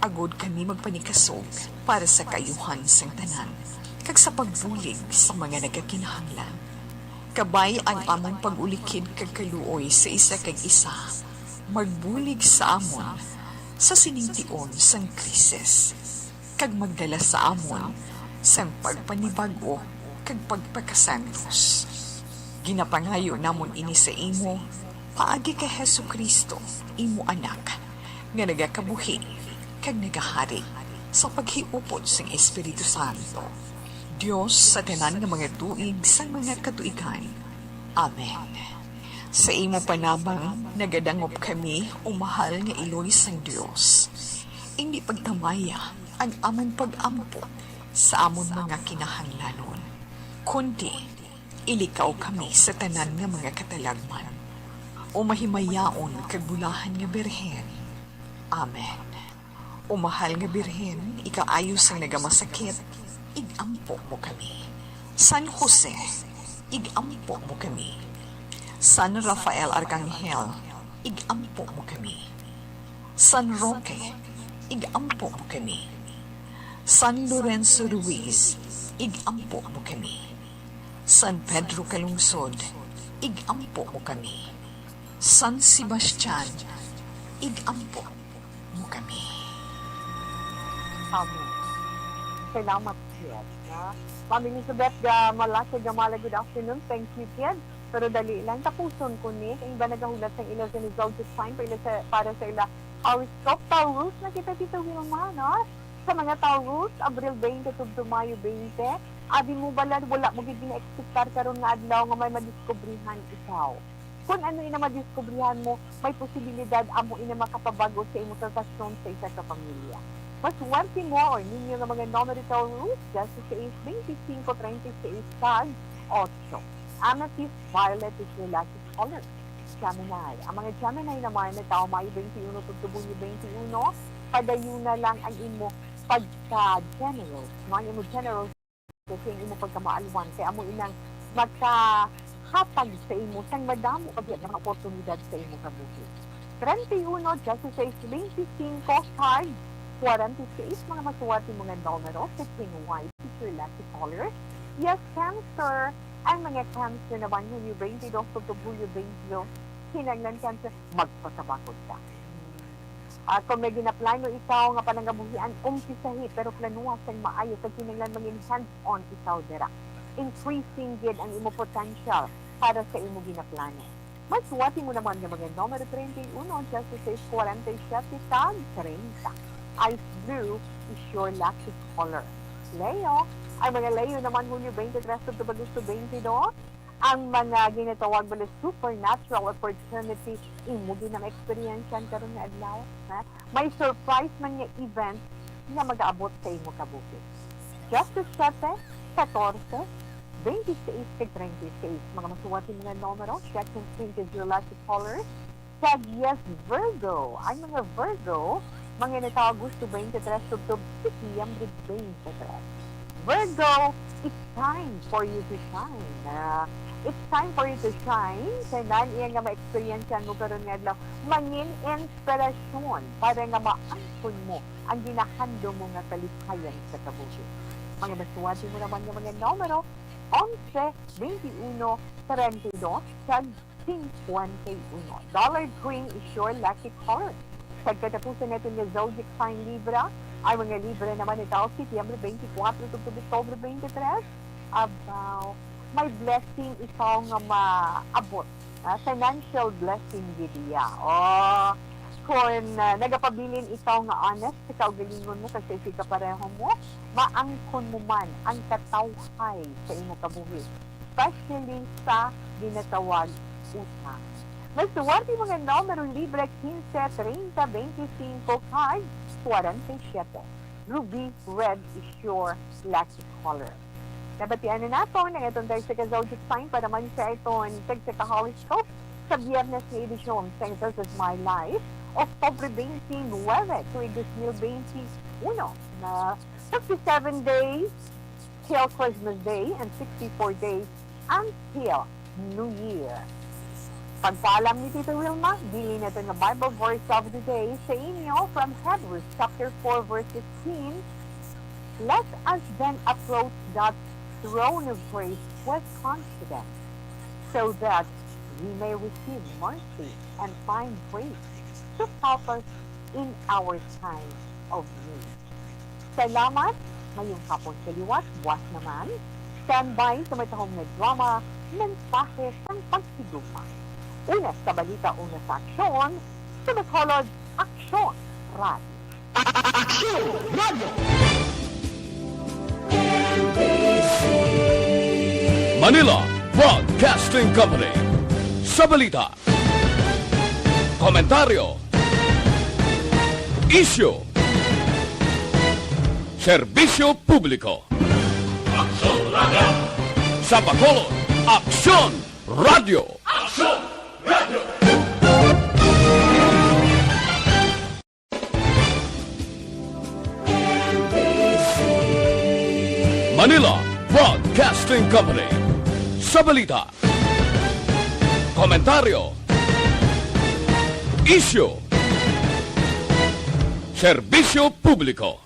agod kami magpanikasog para sa kaayuhan sang tanan kag sa pagbulig sa mga nagakinahanglan. Kabay ang amon pag-ulikid kag kaluoy sa isa kag isa, magbulig sa amon sa sining tion sang krisis, kag magdala sa amon sang pagpanibag-o kag pagpakasantos. Ginapangayo namon ini sa imo paagi kay Jesu-Cristo, imo Anak, nga nagakabuhi kag nagahari sa paghiupod sang Espiritu Santo, Dios sa tanan nga mga tuig sang mga katuigan. Amen. Sa imo panabang nagadangop kami, o mahal nga Iloy sang Dios. Indi pagtamaya ang amon pag-ampo sa amon mga kinahanglanon, kundi ilikaw kami sa tanan nga mga katalagman, o mahimayaon kag bulahan nga Birhen. Amen. O mahal nga Birhen, ikaayo sang nagamasakit, ig-ampo mo kami. San Jose, ig-ampo mo kami. San Rafael Arcangel, ig-ampo mo kami. San Roque, ig-ampo mo kami. San Lorenzo Ruiz, ig-ampo mo kami. San Pedro Calungsod, ig-ampo mo kami. San Sebastian, ig-ampo mo kami. Amen. Salamat, Kiad, ha? Ma'am Elizabeth Gamalaki Gamala, good afternoon. Thank you, Kiad. Pero dali lang, tapuson ko ni. Ang iba nagahulat sang ila sa result this time, para sa, para sa ila horoscope. Taurus na kita, Tita Wilma, no? Sa mga Taurus, Abril twenty tubtob Mayo twenty. Abi mo bala, wala mo gid gina-expectar karon nga adlaw nga may madiskubrihan ikaw. Kun ano ina madiskubrihan mo, may posibilidad amo ina makapabag-o sa imo relasyon sa isa ka pamilya. Maswerte mo or ninyo nga mga numero, Taurus, diyesisais, bente singko, treinta y seis, kag otso. Amethyst violet is your lucky color. Gemini. Ang mga Gemini naman, nagtawo Mayo twenty-one tubtob Hunyo twenty-one, padayuna lang ang imo pagka-generous, no? Ang imo generous kasi ang imo pagkamaalwan kay amo inang makahatag sa imo sang madamo pa gid nga mga oportunidad sa imo kabuhi. Treinta y uno, diyesisais, bente singko, kag kwarenta y seis, mga maswerte, mga numero, fifteen white is your lucky color. Yes, Cancer. Ang mga Cancer naman, Hunyo twenty-two tubtob Hulyo twenty-two, kinahanglan, Cancer, magpasabakod ka. Ah, kung may ginaplano ikaw nga panangabuhian, umpisahi, pero planuha sang maayo, kag kinahanglan mangin hands-on ikaw dira. Increasing gid ang imo potential para sa imo ginaplano. Maswerte mo naman nga mga numero treinta y uno, diyesisais, kwarenta y siyete, kag treinta. Ice blue is your lucky color. Leo, ang mga Leo naman, Hulyo twenty-three tubtob Agosto twenty-two, ang mga ginatawag bala supernatural opportunity, imo gid na ma-experience-an karon nga adlaw, ha? May surprise man nga event nga mag-aabot sa imo kabuhi. Diyesisete, katorse, twenty-six kag treinta y seis. Mga masuwat yung mga numero, check yung pink is your lucky color. Tag yes, Virgo. Ang mga Virgo, mga natawo Agosto twenty-three, tubtob Setyembre twenty-three. Virgo, it's time for you to shine. Ah, it's time for you to shine. Tanan iya nga ma-experience mo karon nga adlaw, mangin inspirasyon para nga maangkon mo ang ginahandom mo nga kalipayan sa kabuhi. Mga masuwat mo naman nga mga numero, onse, twenty-uno, treinta y dos, kag cincuenta y uno. Dollar green is your lucky color. Sa katapusan natin nga zodiac sign Libra, ang mga Libra naman itaw, Setyembre twenty-four, tubtob Oktubre twenty-three, abaw, may blessing ikaw nga maabot. Ah, financial blessing gid iya. Oh, kung, ah, nagapabilin ikaw nga honest sa kaugalingon mo kag sa kapareho mo, maangkon mo man ang katawhay sa imo kabuhi, especially sa ginatawag utang. Masuwerte mga numero, Libra, quince, treinta, veinticinco, kag cuarenta y siete. Ruby red is your lucky color. Nabatian na nato ang aton tagsa ka zodiac sign para man sa aton tagsa ka horoscope sa Biyernes nga edisyon sa This Is My Life, Oktubre twenty-nine, tuig dos mil twenty-uno, na fifty-seven days till Christmas Day and sixty-four days until New Year. Pagpaalam ni Tita Wilma, bilin naton nga Bible verse of the day sa inyo from Hebrews chapter four, verse sixteen. "Let us then approach God's throne of grace with confidence, so that we may receive mercy and find grace to help us in our time of need." Salamat. Mayong hapon sa liwat. Buwas naman, standby sa matahom nga drama, Mensahe sang Paghigugma. Una sa balita, una sa aksyon, sa Bacolod, Aksyon Radio. Aksyon Radio! Manila Broadcasting Company. Sa balita, komentaryo, isyu, serbisyo publiko. Aksyon Radio. Sa Bacolod, Aksyon Radio. Aksyon Radio. Manila Broadcasting Company. Sa balita, komentaryo, isyu, serbisyo publiko.